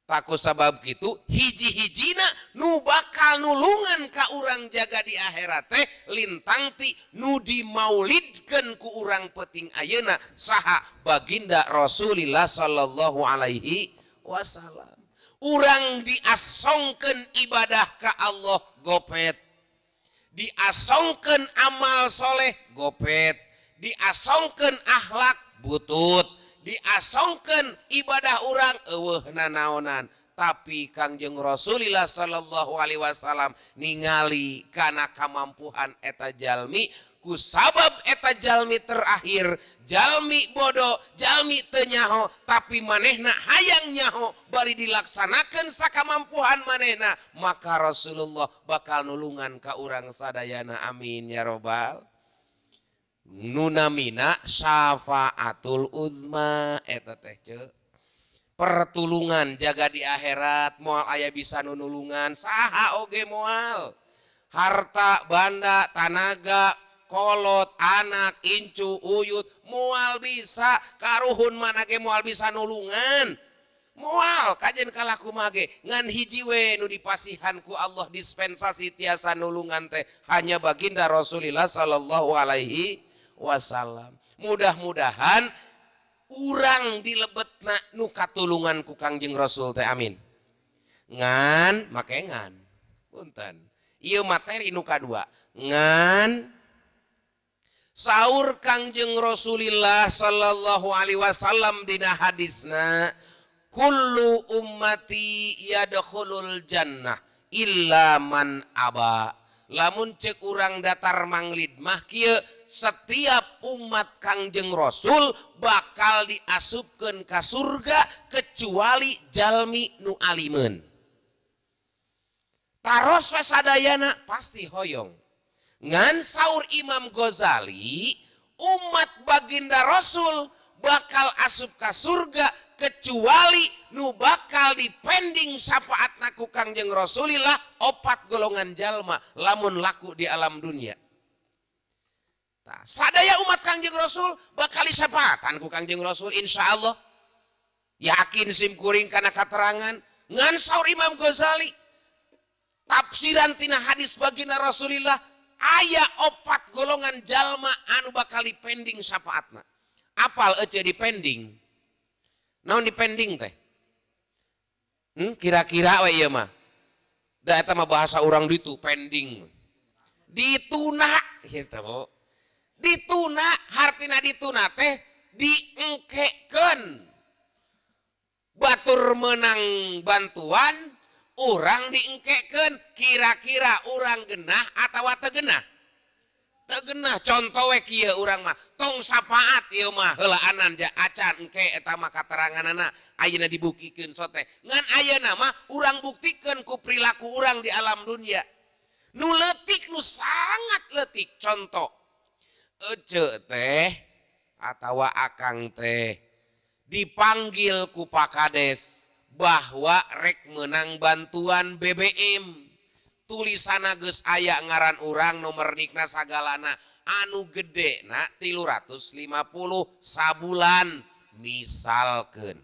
Taku sabab gitu hiji-hijina nu bakal nulungan ka urang jaga di akhirat teh lintang ti nu dimaulidkeun ku urang peuting ayeuna saha baginda Rasulillah sallallahu alaihi wasallam. Urang diasongkeun ibadah ka Allah gopet, diasongkeun amal soleh gopet, diasongkeun akhlak butut, diasongkeun ibadah urang eueuh nanaonan. Tapi Kangjeng Rasulillah sallallahu alaihi wasallam ningali kana kamampuhan eta jalmi, ku sabab eta jalmi terakhir, jalmi bodoh, jalmi teu nyaho, tapi manehna hayang nyaho bari dilaksanakeun sakamampuhan manehna, maka Rasulullah bakal nulungan ka urang sadayana. Amin ya robbal. Nunamina syafaatul uzma eta teh ceuk. Pertulungan jaga di akhirat moal aya bisa nunulungan saha oge moal. Harta, banda, tanaga, kolot, anak, incu, uyut, moal bisa karuhun mana ge moal bisa nulungan. Moal kajen kalaku mage ngan hiji we nu dipasihan ku Allah dispensasi tiasa nulungan teh hanya baginda Rasulullah sallallahu alaihi wasallam. Mudah-mudahan urang dilebetna nu katulungan ku Kangjeng Rasul teh, amin. Ngan make ngan punten ieu materi nu kadua ngan saur Kangjeng Rasulillah sallallahu alaihi wasallam dina hadisna, kullu ummati yadkhulul jannah illa man aba. Lamun cek urang datar manglid mah kieu, setiap umat Kangjeng Rasul bakal diasupkeun ka surga kecuali jalmi nu alimeun. Taros we sadayana pasti hoyong. Ngan saur Imam Ghazali, umat baginda Rasul bakal asup ka surga kecuali nu bakal dipending syafaatna ku Kangjeng Rasulillah opat golongan jalma lamun laku di alam dunia. Tah, sadaya umat Kangjeng Rasul bakal disyafaatan ku Kangjeng Rasul insyaallah. Yakin sim kuring kana katerangan. Ngan saur Imam Ghazali, tafsiran tina hadis baginda Rasulillah, aya opat golongan jalma anu bakal dipending syafaatna. Apal ece dipending? Naon dipending teh? Kira-kira we ieu mah. Da eta mah bahasa urang ditu pending. Dituna gitu, Bu. Dituna hartina dituna teh diengkekeun. Batur menang bantuan urang diengkekeun, kira-kira urang genah atawa teu genah? Teu genah. Contoh we kieu urang mah, tong syafaat ieu mah heulaanan ja acan engke eta mah kateranganana ayeuna dibuktikeun sote. Ngan ayeuna mah urang buktikeun ku perilaku urang di alam dunia. Nu leutik, nu sangat leutik, contoh ece teh atawa akang teh dipanggil ku Pak Kades bahwa rek menang bantuan BBM, tulisana geus aya ngaran urang, nomor nikna, sagalana, anu gede na 350 sabulan misalkan.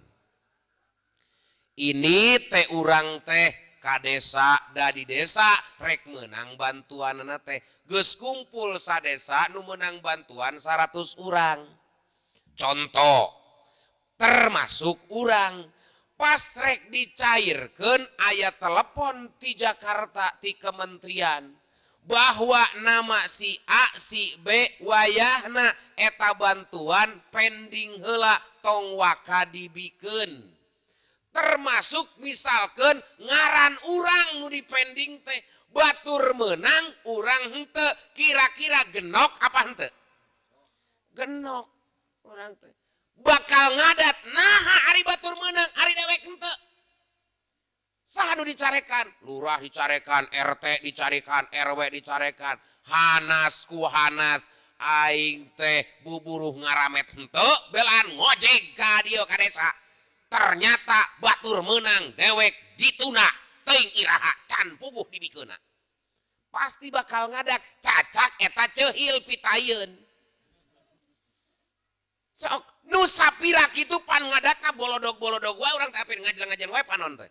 Ini teh urang teh ka desa, da di desa rek menang bantuan teh geus kumpul sadesa nu menang bantuan 100 urang, contoh, termasuk urang. Pas rek dicairkan aya telepon di Jakarta di kementerian bahwa nama si A, si B wayahna eta bantuan pending heula, tong waka dibikeun, termasuk misalkan ngaran urang nu dipending teh. Batur menang, urang henteu, kira-kira genok apa henteu? Genok. Urang teh bakal ngadat, nah ari batur menang, ari dewek henteu. Saha nu dicarekan? Lurah dicarekan, RT dicarekan, RW dicarekan. Hanas ku hanas, aing teh buburuh ngaramet henteu, belaan ngojek ka dieu ka desa. Ternyata batur menang, dewek dituna, teuing iraha can puguh dibikeuna. Pasti bakal ngadak, cacak eta ceuhil pitayeun. Sok nu sapira kitu pan ngadatna bolodog-bolodog wae, urang teh apir ngajelang-ngajelang wae panon teh.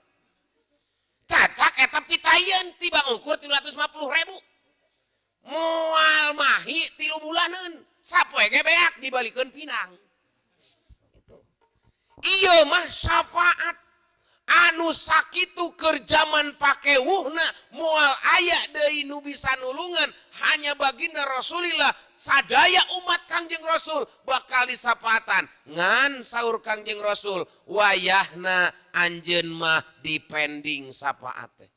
Cacak eta pitayeun tiba ngukur 350.000. Moal mahi 3 bulaneun. Sapoe ge beak dibalikeun pinang. Ieu mah syafaat anu sakitu keur zaman pakewuhna moal aya deui nu bisa nulungan, hanya baginda Rasulillah. Sadaya umat Kangjeng Rasul bakal disapatan, ngan saur Kangjeng Rasul wayahna anjeun mah dipending syafaat teh,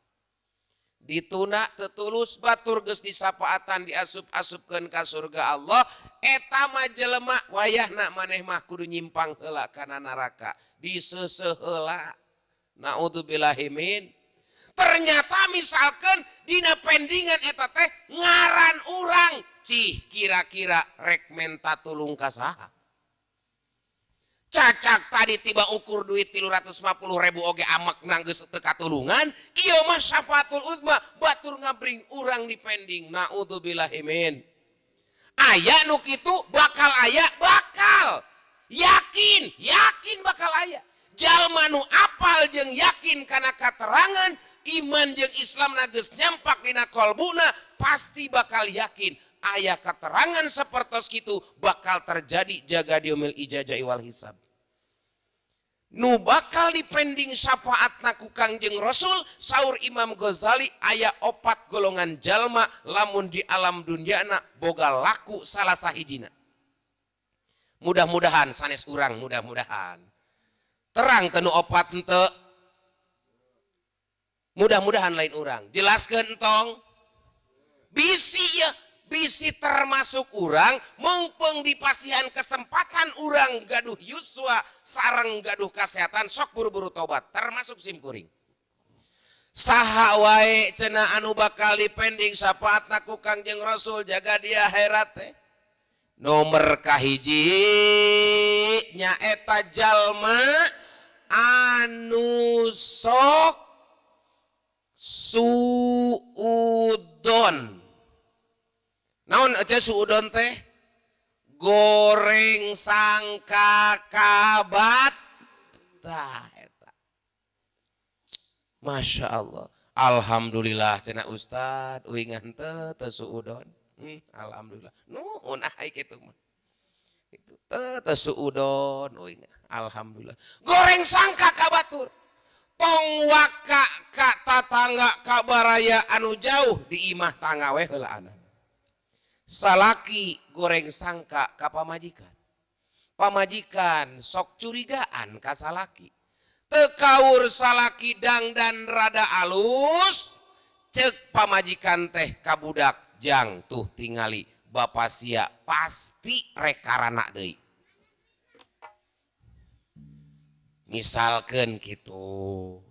dituna tetulus. Batur geus disapaatan, diasup-asupkeun ka surga Allah, eta mah jelema wayahna maneh mah kudu nyimpang heula kana neraka, diseuseuh heula, naudzubillahi min. Ternyata misalkan dina pendingan eta teh ngaran urang, cih, kira-kira rek menta tulung ka saha? Cacak tadi tiba ukur duit 350.000 oge amek nanggeus teu katulungan, ieu mah syafaatul uzma batur ngabring urang dipending. Naudzubillahi min. Aya nu kitu bakal aya, bakal. Yakin, yakin bakal aya. Jalma nu apal jeung yakin kana katerangan iman jeung Islam geus nyampak dina kolbuna pasti bakal yakin aya keterangan sepertos kitu bakal terjadi jaga diumil ijazah wal hisab. Nu bakal dipending syafaatna ku Kangjeng Rasul saur Imam Ghazali aya 4 golongan jalma lamun di alam dunyana boga laku salah sahijina. Mudah-mudahan sanes urang, mudah-mudahan terang tenu opat henteu. Mudah-mudahan lain urang. Jelaskeun entong. Bisi ya, bisi termasuk urang meungpeung dipasihan kesempatan urang gaduh yuswa sareng gaduh kesehatan sok buru-buru tobat termasuk simkuring. Saha wae cenah anu bakal dipending syafaatna ku Kangjeng Rasul jaga dia akhirat teh. Nomor kahiji nyaeta jalma anu sok suudon. Naon aja suudon teh? Goreng sangka kabat. Tah eta. Masya Allah. Alhamdulillah cenah ustad uingan teh teu suudon. Alhamdulillah. Nuhun ai kitu mah. Itu teh teu suudon uing. Alhamdulillah. Goreng sangka ka batur. Tong waka ka tatangga ka baraya anu jauh di imah tangga we heulaanan. Salaki goreng sangka ka pamajikan. Pamajikan sok curigaan ka salaki. Teu kaur salaki dangdan rada alus, cek pamajikan teh ka budak jang tuh tingali bapa sia pasti rekarana deui. Misalkeun kitu.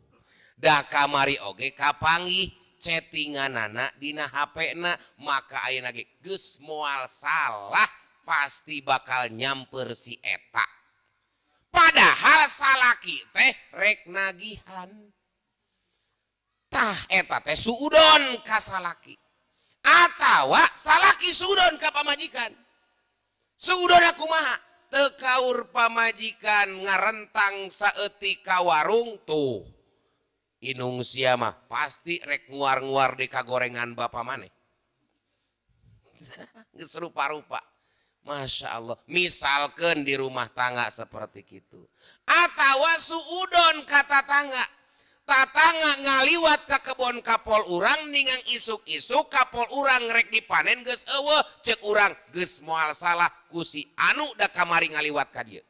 Da kamari oge kapanggih chattinganana dina HP-na maka ayeuna ge geus moal salah pasti bakal nyamper si eta. Padahal salaki teh rek nagihan. Tah eta teh suudon ka salaki. Atawa salaki suudon ka pamajikan. Suudon kumaha? Teu kaur pamajikan ngarentang saeutik ka warung tuh. Inung sia mah pasti rek nguar-nguar di kagorengan bapa maneh. Geus rupa-rupa. Masya Allah. Misalkan di rumah tangga seperti gitu. Atawa suudon ka tatangga. Tatangga ngaliwat ka kebon kapol urang ningang isuk-isuk kapol urang rek dipanen geus eueuh cek urang geus moal salah ku si anu da kamari ngaliwat ka dieu.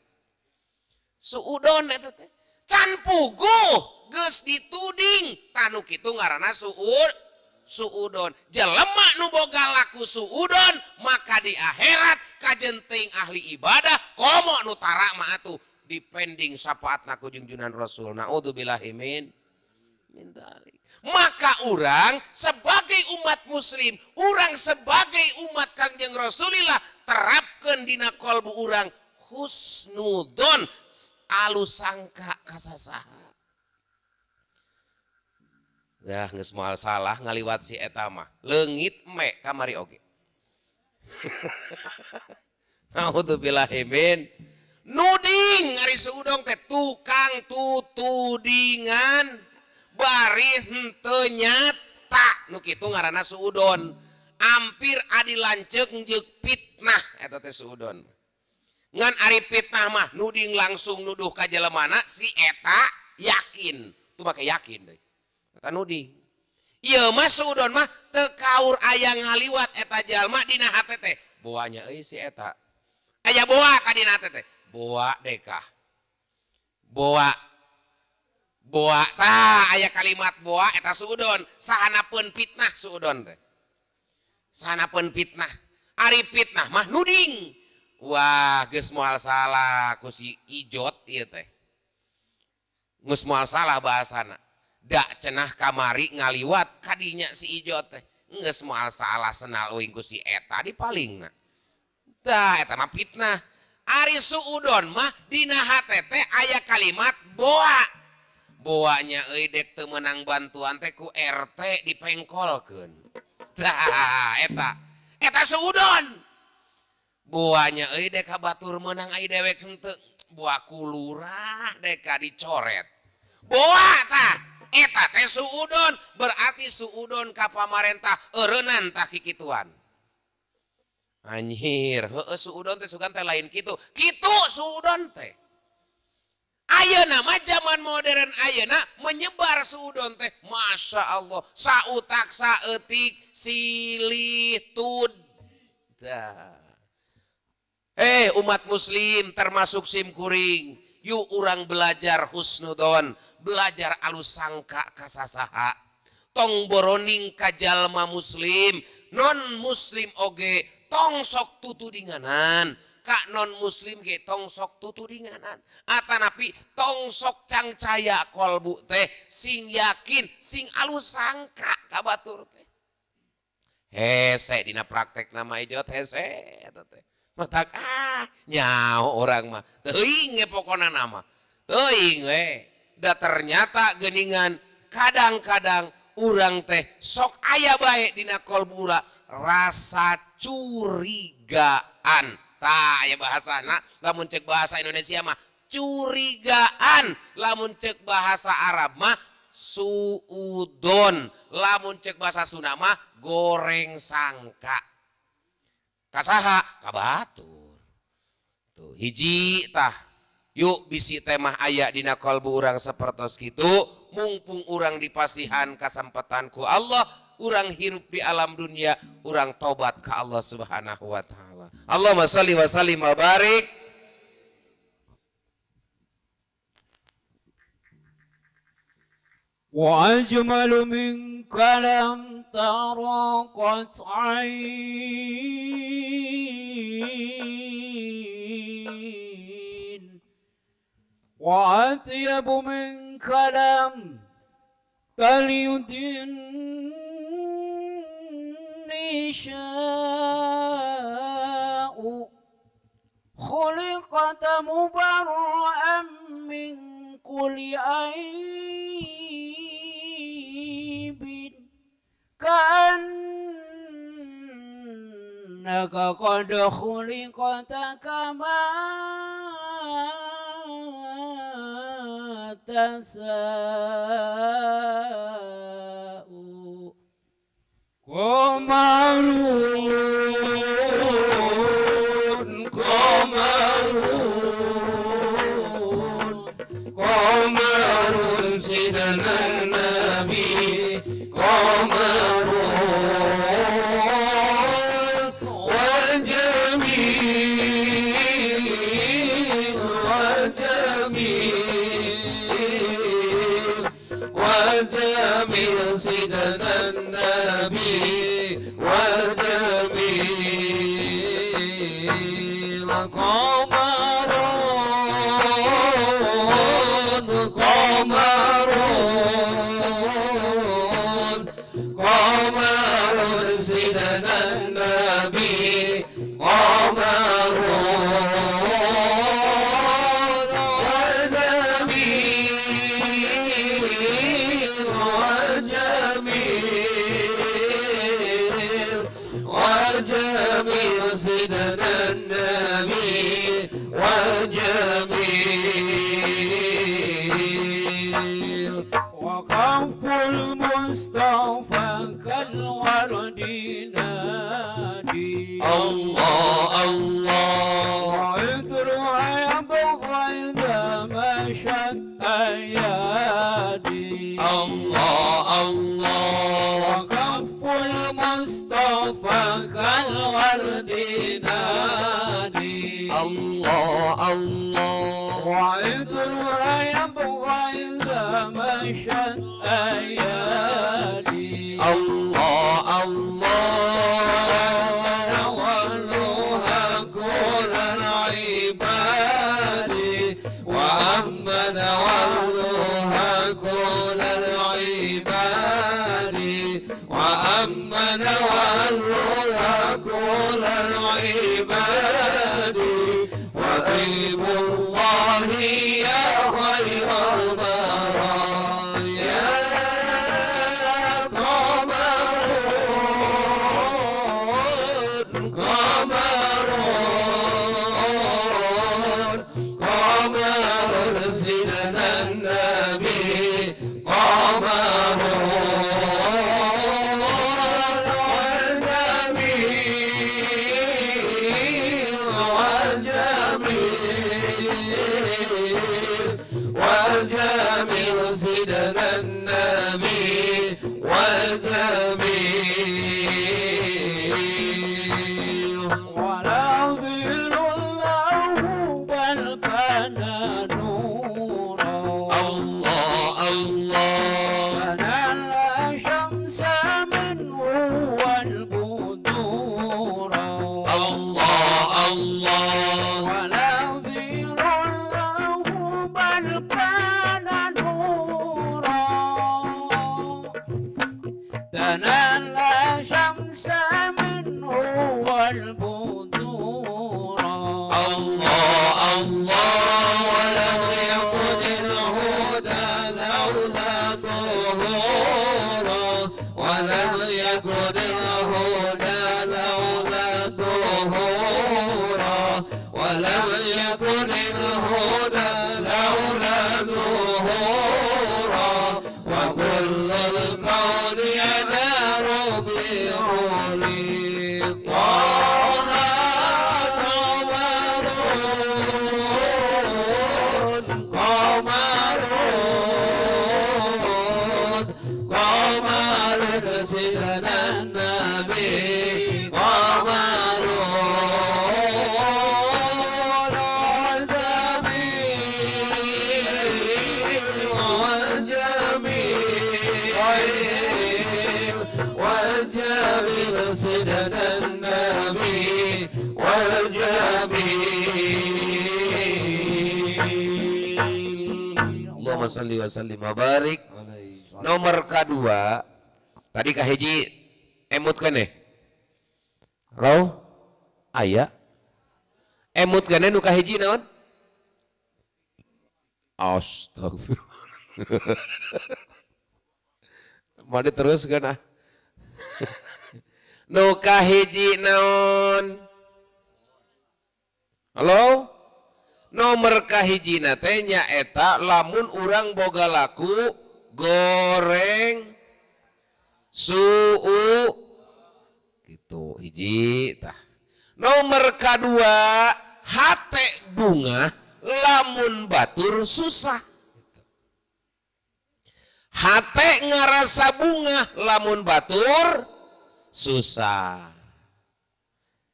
Suudon eta teh. Can puguh geus dituding tanu kitu ngaranna suudon. Jelema nu boga laku suudon maka di akhirat kajenting ahli ibadah komo nu tara mah atuh dipending syafaatna ku junjunan Rasul. Naudzubillahi min dzalik. Maka urang sebagai umat muslim, urang sebagai umat Kangjeng Rasulillah terapkeun dina kolbu urang husnudon alus sangka kasasaha. Dah geus moal salah ngaliwat si eta mah. Leungit me kamari oge. Naudzubillahi min nuding ari suudong teh tukang tutudingan bari henteu nyata nu kitu ngaranna suudon. Ampir adi lanceuk jeung fitnah eta teh suudon. Ngan ari fitnah mah nuding langsung nuduh ka jelemana si eta yakin. Tu make yakin deui. Eta nuding. Ieu mah suudon mah teu kaur aya ngaliwat eta jalma dina hate teh. Boanya euy si eta. Aya boa ka dina hate teh. Boa dekah. Boa. Boa tah aya kalimat boa eta suudon. Sahanapeun fitnah suudon teh. Sahanapeun fitnah. Ari fitnah mah nuding. Wah, geus moal salah ku si Ijot ieu teh. Geus moal salah bahasana. Dak cenah kamari ngaliwat kadinya si Ijot teh. Geus moal salah senal uing ku si eta di palingna. Tah eta mah fitnah. Ari suudon mah dina hate teh aya kalimat boa. Boanya euy dek teu meunang bantuan teh ku RT dipengkolkeun. Tah eta. Eta suudon. Boanya euy dek ka batur meunang ai dewek henteu. Boa ku lurah dek ka dicoret. Boa tah eta teh suudon, berarti suudon ka pamarentah eureunnan tah kikituan. Anjir, heueuh suudon teh sugan teh lain kitu. Kitu suudon teh. Ayeuna mah zaman modern ayeuna menyebar suudon teh, Masya Allah, sautak saeutik silih tud. Umat muslim termasuk sim kuring, yuk urang belajar husnudon, belajar alus sangka kasasaha. Tong boroning ka jalma muslim, non muslim oge tong sok tutudinganan. Ka non muslim ge tong sok tutudinganan. Atanapi tong sok cangcaya kolbu teh, sing yakin, sing alus sangka ka batur teh. Hese dina praktek nama ijot hese eta teh. Matak nyaho orang mah teuing ge pokona nama. Teuing we. Da ternyata geuningan kadang-kadang urang teh sok aya bae dina kolbu urang rasa curigaan. Tah aya bahasana lamun cek bahasa Indonesia mah curigaan, lamun cek bahasa Arab mah suudon, lamun cek bahasa Sunda mah goreng sangka. Kasaha? Ka batur. Tuh hiji tah. Yuk bisi teh mah aya dina kalbu urang sapertos kitu, mumpung urang dipasihan kasempatan ku Allah, urang hirup di alam dunia, urang tobat ka Allah Subhanahu wa taala. Allahumma shalli wa sallim wa barik. Wa ajmalu minka lam tara qat ain wa atyabu minka lam talidin nisa'u khuliqat mubarra'an min kulli aibin ka'annaka qad khuliqta kama tasa'u. Qamarun, qamarun, qamarun sidna nabi, qamarun wal jamil, wal jamil, wal jamil sidna nabi, wal jamil. Qamarun, qamarun, qamarun sidna nabi, qamarun wal jamil, wal jamil, wal jamil sidna nabi, wal jamil. Wa kaful Mustafa kal wardi nadi. Allah Allah. Wa itruha yabgha idha mashat ayadi. Allah Allah. Wa kaful Mustafa kal wardi nadi. Allah Allah. Wa itruha yabgha idha mashat ayadi. Allah Allah. Nawalluha kullal ibadi wa amma nawalluha kullal ibadi wa amma nawalluha kullal ibadi wa Habibullah ya khairal baraya qamarun qamarun qamarun sidna nabi qamarun والجميل سيدنا النبي والجميل ولا ظل له بل كان نورا الله الله فنال الشمس منه والبدور الله الله ولا ظل له بل كان نورا تنال الشمس منه والبدور الله الله ولم يكن الهدى لولا ظهورا ولم يكن الهدى لولا ظهورا ولم يكن الهدى لولا ظهورا وكل الكون ينار بنور طه قمر قمر قمر سيدنا النبي قمر والجميل والجميل والجميل سيدنا النبي والجميل Allahumma salli wa sallim wa barik. Nomor kedua tadi kahiji emut keneh. Halo? Aya. Emut keneh nu kahiji naon? Astagfirullah. Mari terus kan ah. Nu kahiji naon? Halo? Nomor kahijina teh nyaeta lamun urang boga laku goreng suu gitu hiji tah. Nomor kadua hate bunga lamun batur susah. Hate ngarasa bunga lamun batur susah.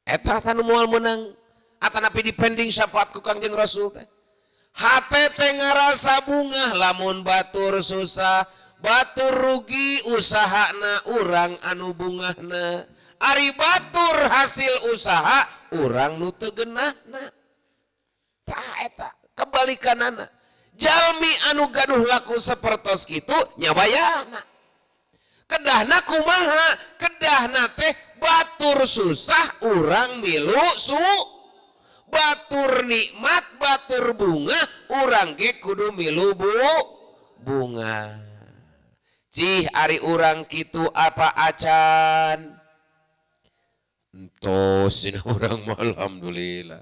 Eta tanu moal meunang atanapi dipending syafaat ku Kangjeng Rasul teh. Hate teh ngarasa bunga lamun batur susah, batur rugi usahana urang anu bungahna. Ari batur hasil usaha urang nu teu geunahna. Tah eta kebalikanana. Jalmi anu gaduh laku sapertos kitu nyabayana. Kedahna kumaha? Kedahna teh batur susah urang milu su, batur nikmat batur bunga urang ge kudu milu bunga. Cih ari urang kitu apa acan? Entos ini urang mah alhamdulillah.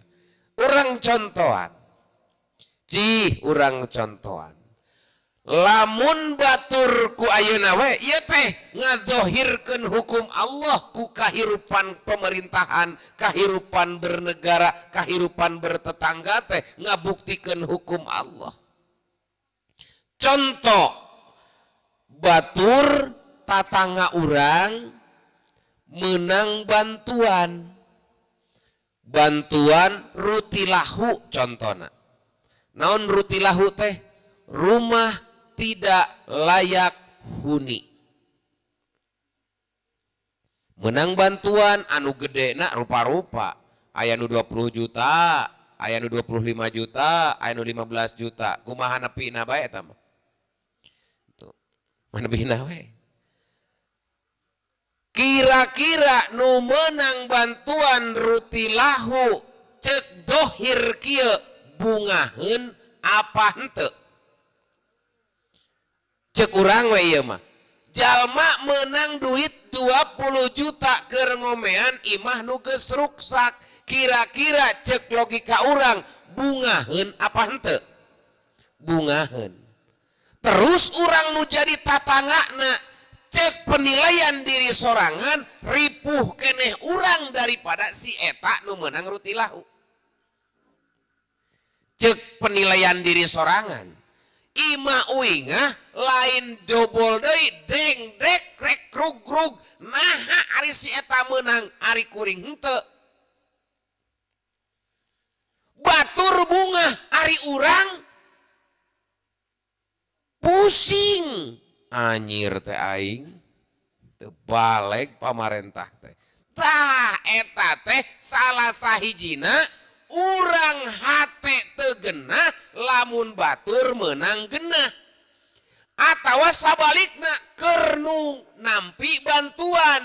Urang contohan. Cih urang contohan. Lamun batur ku ayeuna we ieu teh ngazohirkeun hukum Allah ku kahirupan pemerintahan, kahirupan bernegara, kahirupan bertetangga teh ngabuktikeun hukum Allah. Contoh batur tatangga urang menang bantuan. Bantuan rutilahu contona. Naon rutilahu teh? Rumah tidak layak huni. Menang bantuan anu gede na rupa-rupa. Aya nu 20 juta, aya nu 25 juta, aya nu 15 juta. Kumaha nepina bae eta mah. Tuh. Manepina we. Kira-kira nu menang bantuan rutilahu cek dohir kieu bungaheun apa henteu? Cek urang we ieu mah. Jalma menang duit 20 juta keur ngomean imah nu geus ruksak. Kira-kira cek logika urang bungaheun apa henteu? Bungaheun. Terus urang nu jadi tatangana cek penilaian diri sorangan ripuh keneh urang daripada si eta nu meunang rutilahu. Cek penilaian diri sorangan. Ima uingah lain dobol deui deng dek rek krug krug naha ari si eta meunang ari kuring henteu. Batur bunga ari urang pusing anjir teh aing teu balik pamarentah teh. Tah eta teh salah sahijina urang hate teu genah lamun batur meunang genah. Atawa sabalikna keur nu nampi bantuan.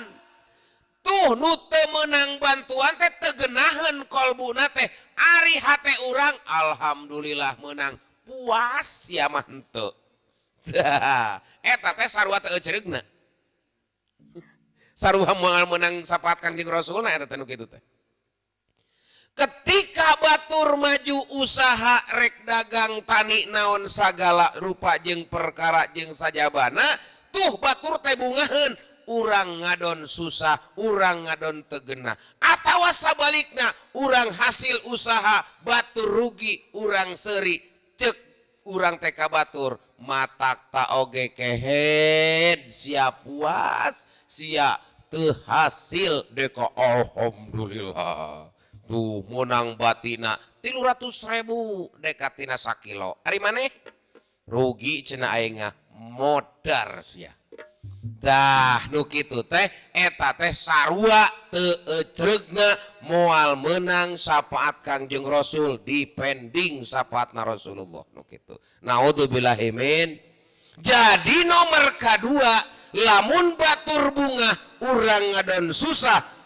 Tuh nu teu meunang bantuan teh teu genaheun kolbuna teh ari hate urang alhamdulillah meunang puas sia mah henteu. Eta teh sarua teu eucereugna. Sarua moal meunang sapaat Kangjeng Rasulna eta teh nu kitu teh. Ketika batur maju usaha rek dagang tani naon sagala rupa jeung perkara jeung sajabana tuh batur teh bungaheun urang ngadon susah urang ngadon teu genah. Atawa sabalikna urang hasil usaha batur rugi urang seuri cek urang teh ka batur matak ta oge kehed sia puas sia teu hasil deka alhamdulillah. Tuh menang batina 300.000 deka tina sakilo. Ari maneh rugi cenah aing modar sia. Dah nu kitu teh eta teh sarua teu ecreugna moal meunang syafaat Kangjeng Rasul dipending syafaatna Rasulullah nu kitu. Naudzubillahi min. Jadi nomor kadua lamun batur bunga urang ngadon susah.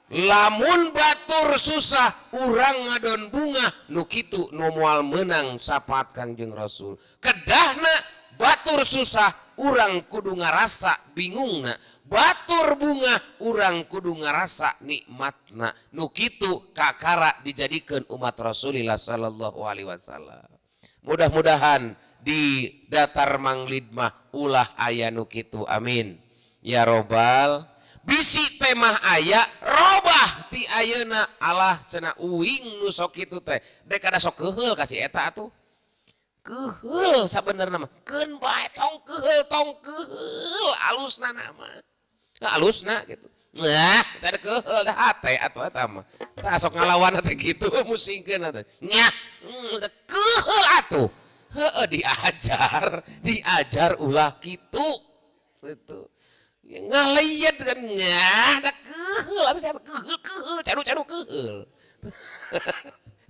Lamun batur susah urang ngadon bunga nu kitu nu moal meunang syafaat Kangjeng Rasul. Kedahna batur susah urang kudu ngarasa bingungna, batur bunga urang kudu ngarasa nikmatna. Nu kitu kakara dijadikeun umat Rasulillah sallallahu alaihi wasallam. Mudah-mudahan di datar Manglid mah ulah aya nu kitu, amin ya robbal. Bisi temah aya robah ti ayeuna Allah cenah uing nu sok kitu teh dek kada sok keuheul ka si eta atuh. Keuheul sabenerna mah keun bae tong keuheul alusna nama. Alusna gitu. Nah, teh keuheul da hate atuh eta mah. Tah sok ngalawan teh kitu musingkeun teh. Nya, keuheul atuh. Heueuh diajar ulah kitu. Gitu. Ngaleyet kan nya da keuheul atuh sia keuheul cadu-cadu keuheul.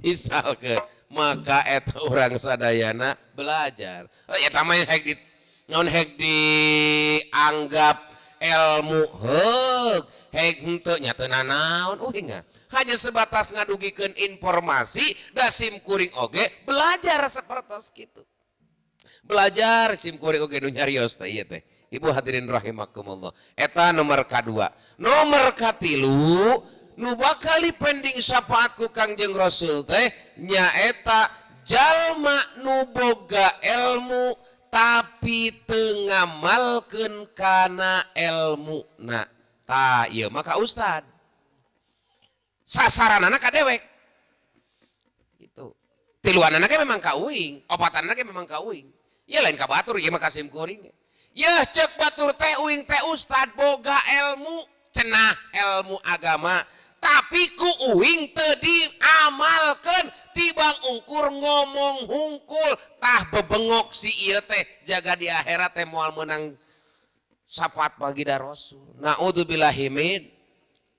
Misalkeun maka eta urang sadayana belajar. Eta mah hek di naon hek dianggap ilmu heug, hek henteu nya teu nanaon uing hanya sebatas ngadugikeun informasi da sim kuring oge belajar sapertos kitu. Belajar sim kuring oge nu nyarios teh ieu teh. Ibu hadirin rahimakumullah. Eta nomor kadua. Nomor katilu nu bakal dipending syafaat ku Kangjeng Rasul teh nyaeta jalma nu boga ilmu tapi teu ngamalkeun kana elmuna. Tah ieu mah ka ustad. Sasaranana ka dewek. Gitu. Tiluanana ge memang ka uing, opatanana ge memang ka uing. Ya lain ka batur ieu mah ka sim kuring. Yeuh cek batur teh uing teh ustad boga ilmu cenah ilmu agama tapi ku uing teu diamalkeun tibang ungkur ngomong hungkul tah bebengok si ieu teh jaga di akhirat teh moal meunang syafaat baginda Rasul. Naudzubillahi min.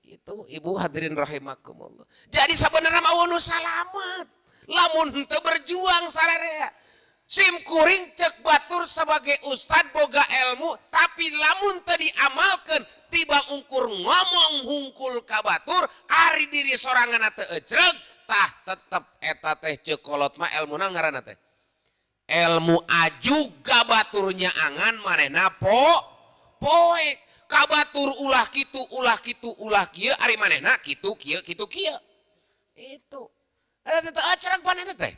Itu ibu hadirin rahimakumullah. Jadi sabenerna mah nu salamat lamun henteu berjuang sararea. Sim kuring cek batur sebagai ustad boga ilmu tapi lamun teu diamalkeun tibang ungkur ngomong hungkul ka batur ari diri sorangan teu ecreg tah tetep Eta teh ceuk kolot mah elmuna ngaranna teh ilmu ajug ka batur nyaangan manehna poek ka batur ulah kitu ulah kitu ulah kieu ari manehna kitu kieu kitu kieu. Itu eta teh acerang pan eta teh.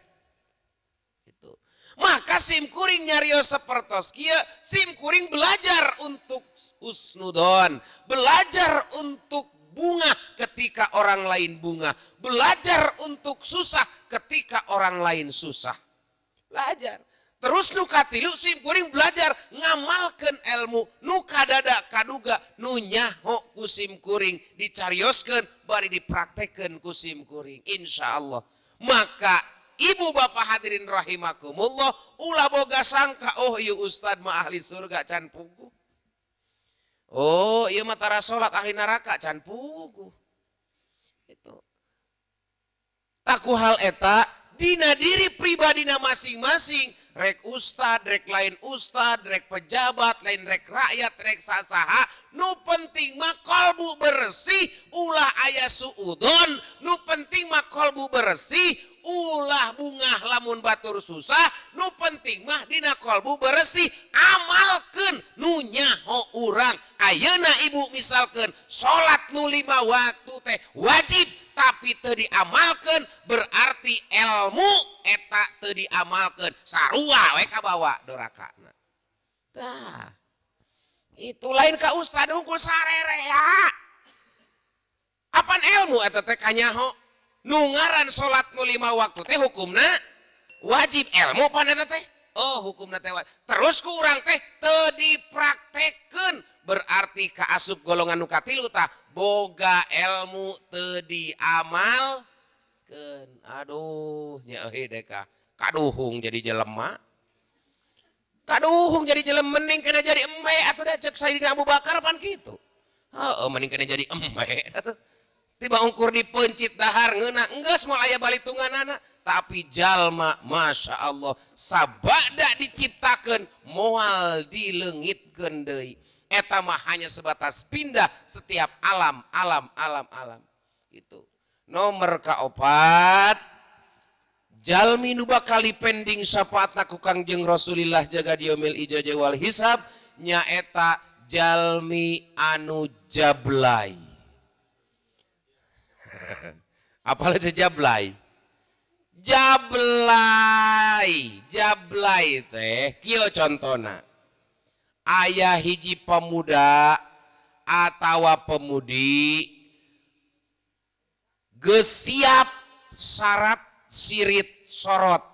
Itu maka sim kuring nyarios sapertos kieu, sim kuring belajar untuk husnudon, belajar untuk bunga ketika orang lain bunga, belajar untuk susah ketika orang lain susah, belajar. Terus nu katilu, sim kuring belajar ngamalkeun ilmu nu kadada kaduga nu nyaho ku sim kuring dicarioskeun bari dipraktekeun ku sim kuring, insyaallah. Maka ibu bapak hadirin rahimakumullah, ulah boga sangka, "Oh, ieu ustad mah ahli surga," can puguh. "Oh, ieu mah tara salat, ahli neraka," can puguh. Itu tah ku hal eta dina diri pribadina masing-masing, rek ustad, rek lain ustad, rek pejabat, lain rek rakyat, rek sasaha, nu penting mah kolbu bersih, ulah aya suudon. Nu penting mah kolbu bersih, ulah bungah lamun batur susah. Nu penting mah dina kolbu bersih, amalkeun nu nyaho urang. Ayeuna ibu misalkeun salat nu 5 waktu teh wajib tapi teu diamalkeun, berarti ilmu eta teu diamalkeun, sarua we kabawa dorakana. Tah, itu lain ka ustad unggul sarerea. Apan ilmu eta teh kanyaho nu ngaran salat nu 5 waktu teh hukumna wajib, ilmu pan eta teh, oh, hukumna teh wajib. Terus ku urang teh teu dipraktekeun, berarti kaasup golongan nu katilu tah, boga ilmu teu diamalkeun. Aduh, nya euy deka kaduhung jadi jelema, kaduhung jadi jelema, mending kena jadi embe atuh da ceuk Sayyidina Abu Bakar pan kitu. Heeh, mending kena jadi embe atuh tiba ungkur dipencit dahar ngeunah, enggeus moal aya balitunganana. Tapi jalma masya Allah sabada diciptakeun moal dileungitkeun deui. Eta mah hanya sebatas pindah setiap alam alam alam alam. Itu nomor kaopat, jalmi nu bakal dipending syafaatna ku Kangjeng Rasulillah jaga yaumil ijazah wal hisab nyaeta jalmi anu jablay. Apalagi jablay, jablay, jablay teh kieu contona, aya hiji pemuda atawa pemudi geus siap syarat sirit sorot,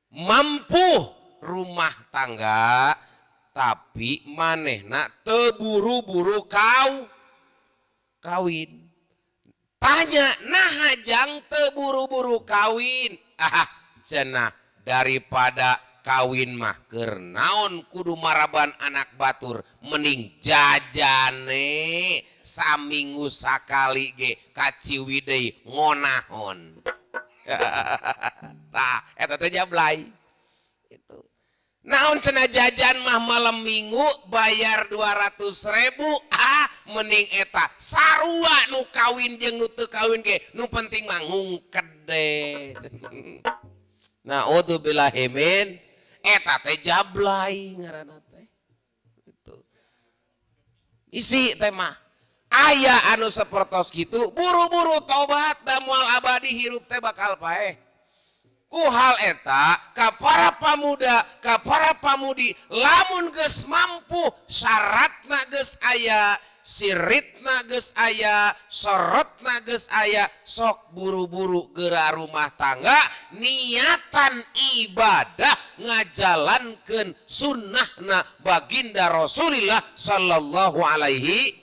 mampu rumah tangga, tapi manehna teu buru-buru kau kawin. Tanya, "Nah, jang teu buru-buru kawin?" "Ah," cenah, "daripada kawin mah keur naon kudu maraban anak batur, mending jajane saminggu sakali ge ka Ciwidey ngonahon." Tah, eta teh jablay. Itu naon cenah, jajan mah malam minggu bayar 200.000, ah, mending eta. Sarua nu kawin jeung nu teu kawin ge, nu penting mah ngungkede. Naudzubillahi min, eta teh jablay ngaranna teh. Itu isi teh mah aya anu sapertos kitu, buru-buru tobat da moal abadi hirup teh, bakal paeh. Ku hal eta ka para pamuda, ka para pamudi, lamun geus mampu, syaratna geus aya, siritna geus aya, sorotna geus aya, sok buru-buru geura rumah tangga, niatan ibadah ngajalankeun sunnahna baginda Rasulillah sallallahu alaihi.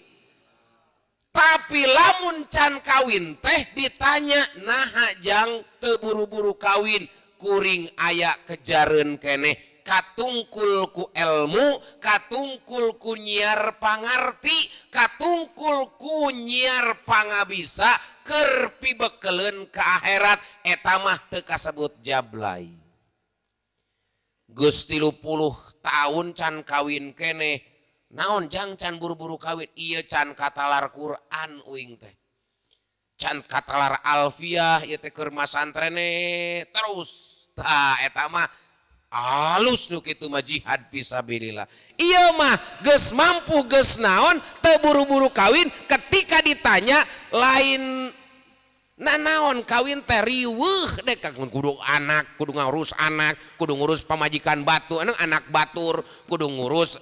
Tapi lamun can kawin teh ditanya, "Naha jang teu buru-buru kawin?" "Kuring aya kejareun keneh, katungkul ku ilmu, katungkul ku nyiar pangarti, katungkul ku nyiar pangabisa keur pibekeleun ka akhirat." Eta mah teu kasebut jablay. Geus 30 tahun can kawin keneh, "Naon jang can buru-buru kawin?" "Ieu can katalar Quran uing teh." Can katalar alfiah ieu teh keur masantrene terus. Tah eta mah alus nu kitu mah jihad fisabilillah. Ieu mah geus mampu geus naon teu buru-buru kawin, ketika ditanya lain nanaon kawin teh riweuh deh kudu anak, kudu ngurus anak, kudu ngurus pamajikan batu, anu anak batur, kudu ngurus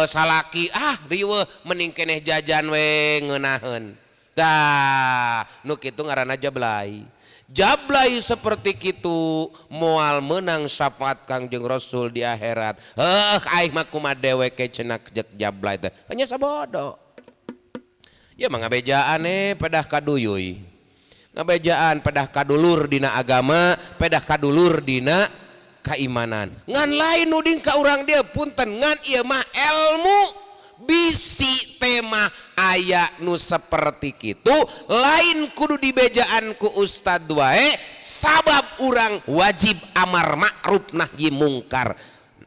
salaki, ah riweuh mending keneh jajan we ngeunaheun. Tah nu kitu ngaranna jablay. Jablay seperti kitu moal menang syafaat Kangjeng Rasul di akhirat. Heuh aing mah kumaha dewek cenah jek jablay teh. Hanya sabodo. Ya mah ngabejaan pedah kaduyuy. Ngabejaan pedah kadulur dina agama, pedah kadulur dina keimanan. Ngan lain nuding ka urang dia punten ngan ieu mah ilmu bisi tema aya nu seperti kitu lain kudu dibejaan ku ustad wae sabab urang wajib amar ma'ruf nahyi mungkar.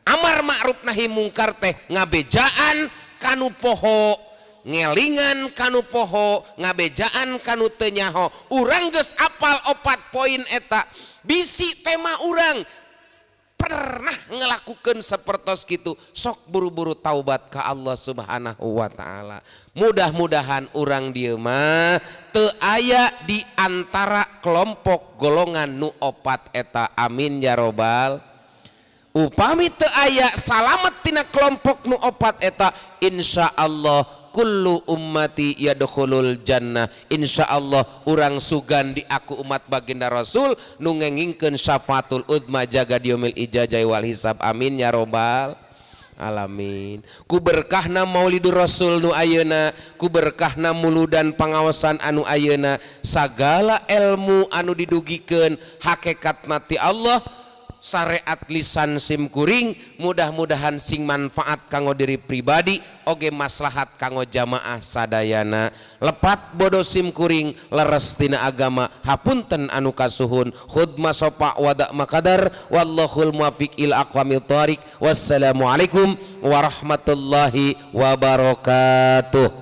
Amar ma'ruf nahyi mungkar teh ngabejaan kanu poho, ngelingan kanu poho, ngabejaan kanu teu nyaho. Urang geus apal 4 poin eta bisi tema urang pernah ngelakukan sepertos gitu, sok buru-buru taubat ke Allah Subhanahu wa taala. Mudah-mudahan urang dieu mah teu aya di antara kelompok golongan nu 4 eta, amin ya robbal. Upami teu aya salamet tina kelompok nu 4 eta, insyaallah kullu ummati yadkhulul jannah. Insyaallah urang sugan di aku umat baginda Rasul nu ngengingkeun syafaatul udma jaga diomil ijazah wal hisab, amin ya robbal alamin. Ku berkahna Maulidur Rasul nu ayeuna, ku berkahna muludan pangaosan anu ayeuna, sagala ilmu anu didugikeun hakikat mati Allah syariat lisan simkuring, mudah-mudahan sing manfaat kanggo diri pribadi oge maslahat kanggo jamaah sadayana. Lepat bodoh simkuring leres tina agama, hapunten anu kasuhun. Khudma sopa wadak makadar, wallahul muwaffiq ila aqwamit thariq. Wassalamualaikum warahmatullahi wabarakatuh.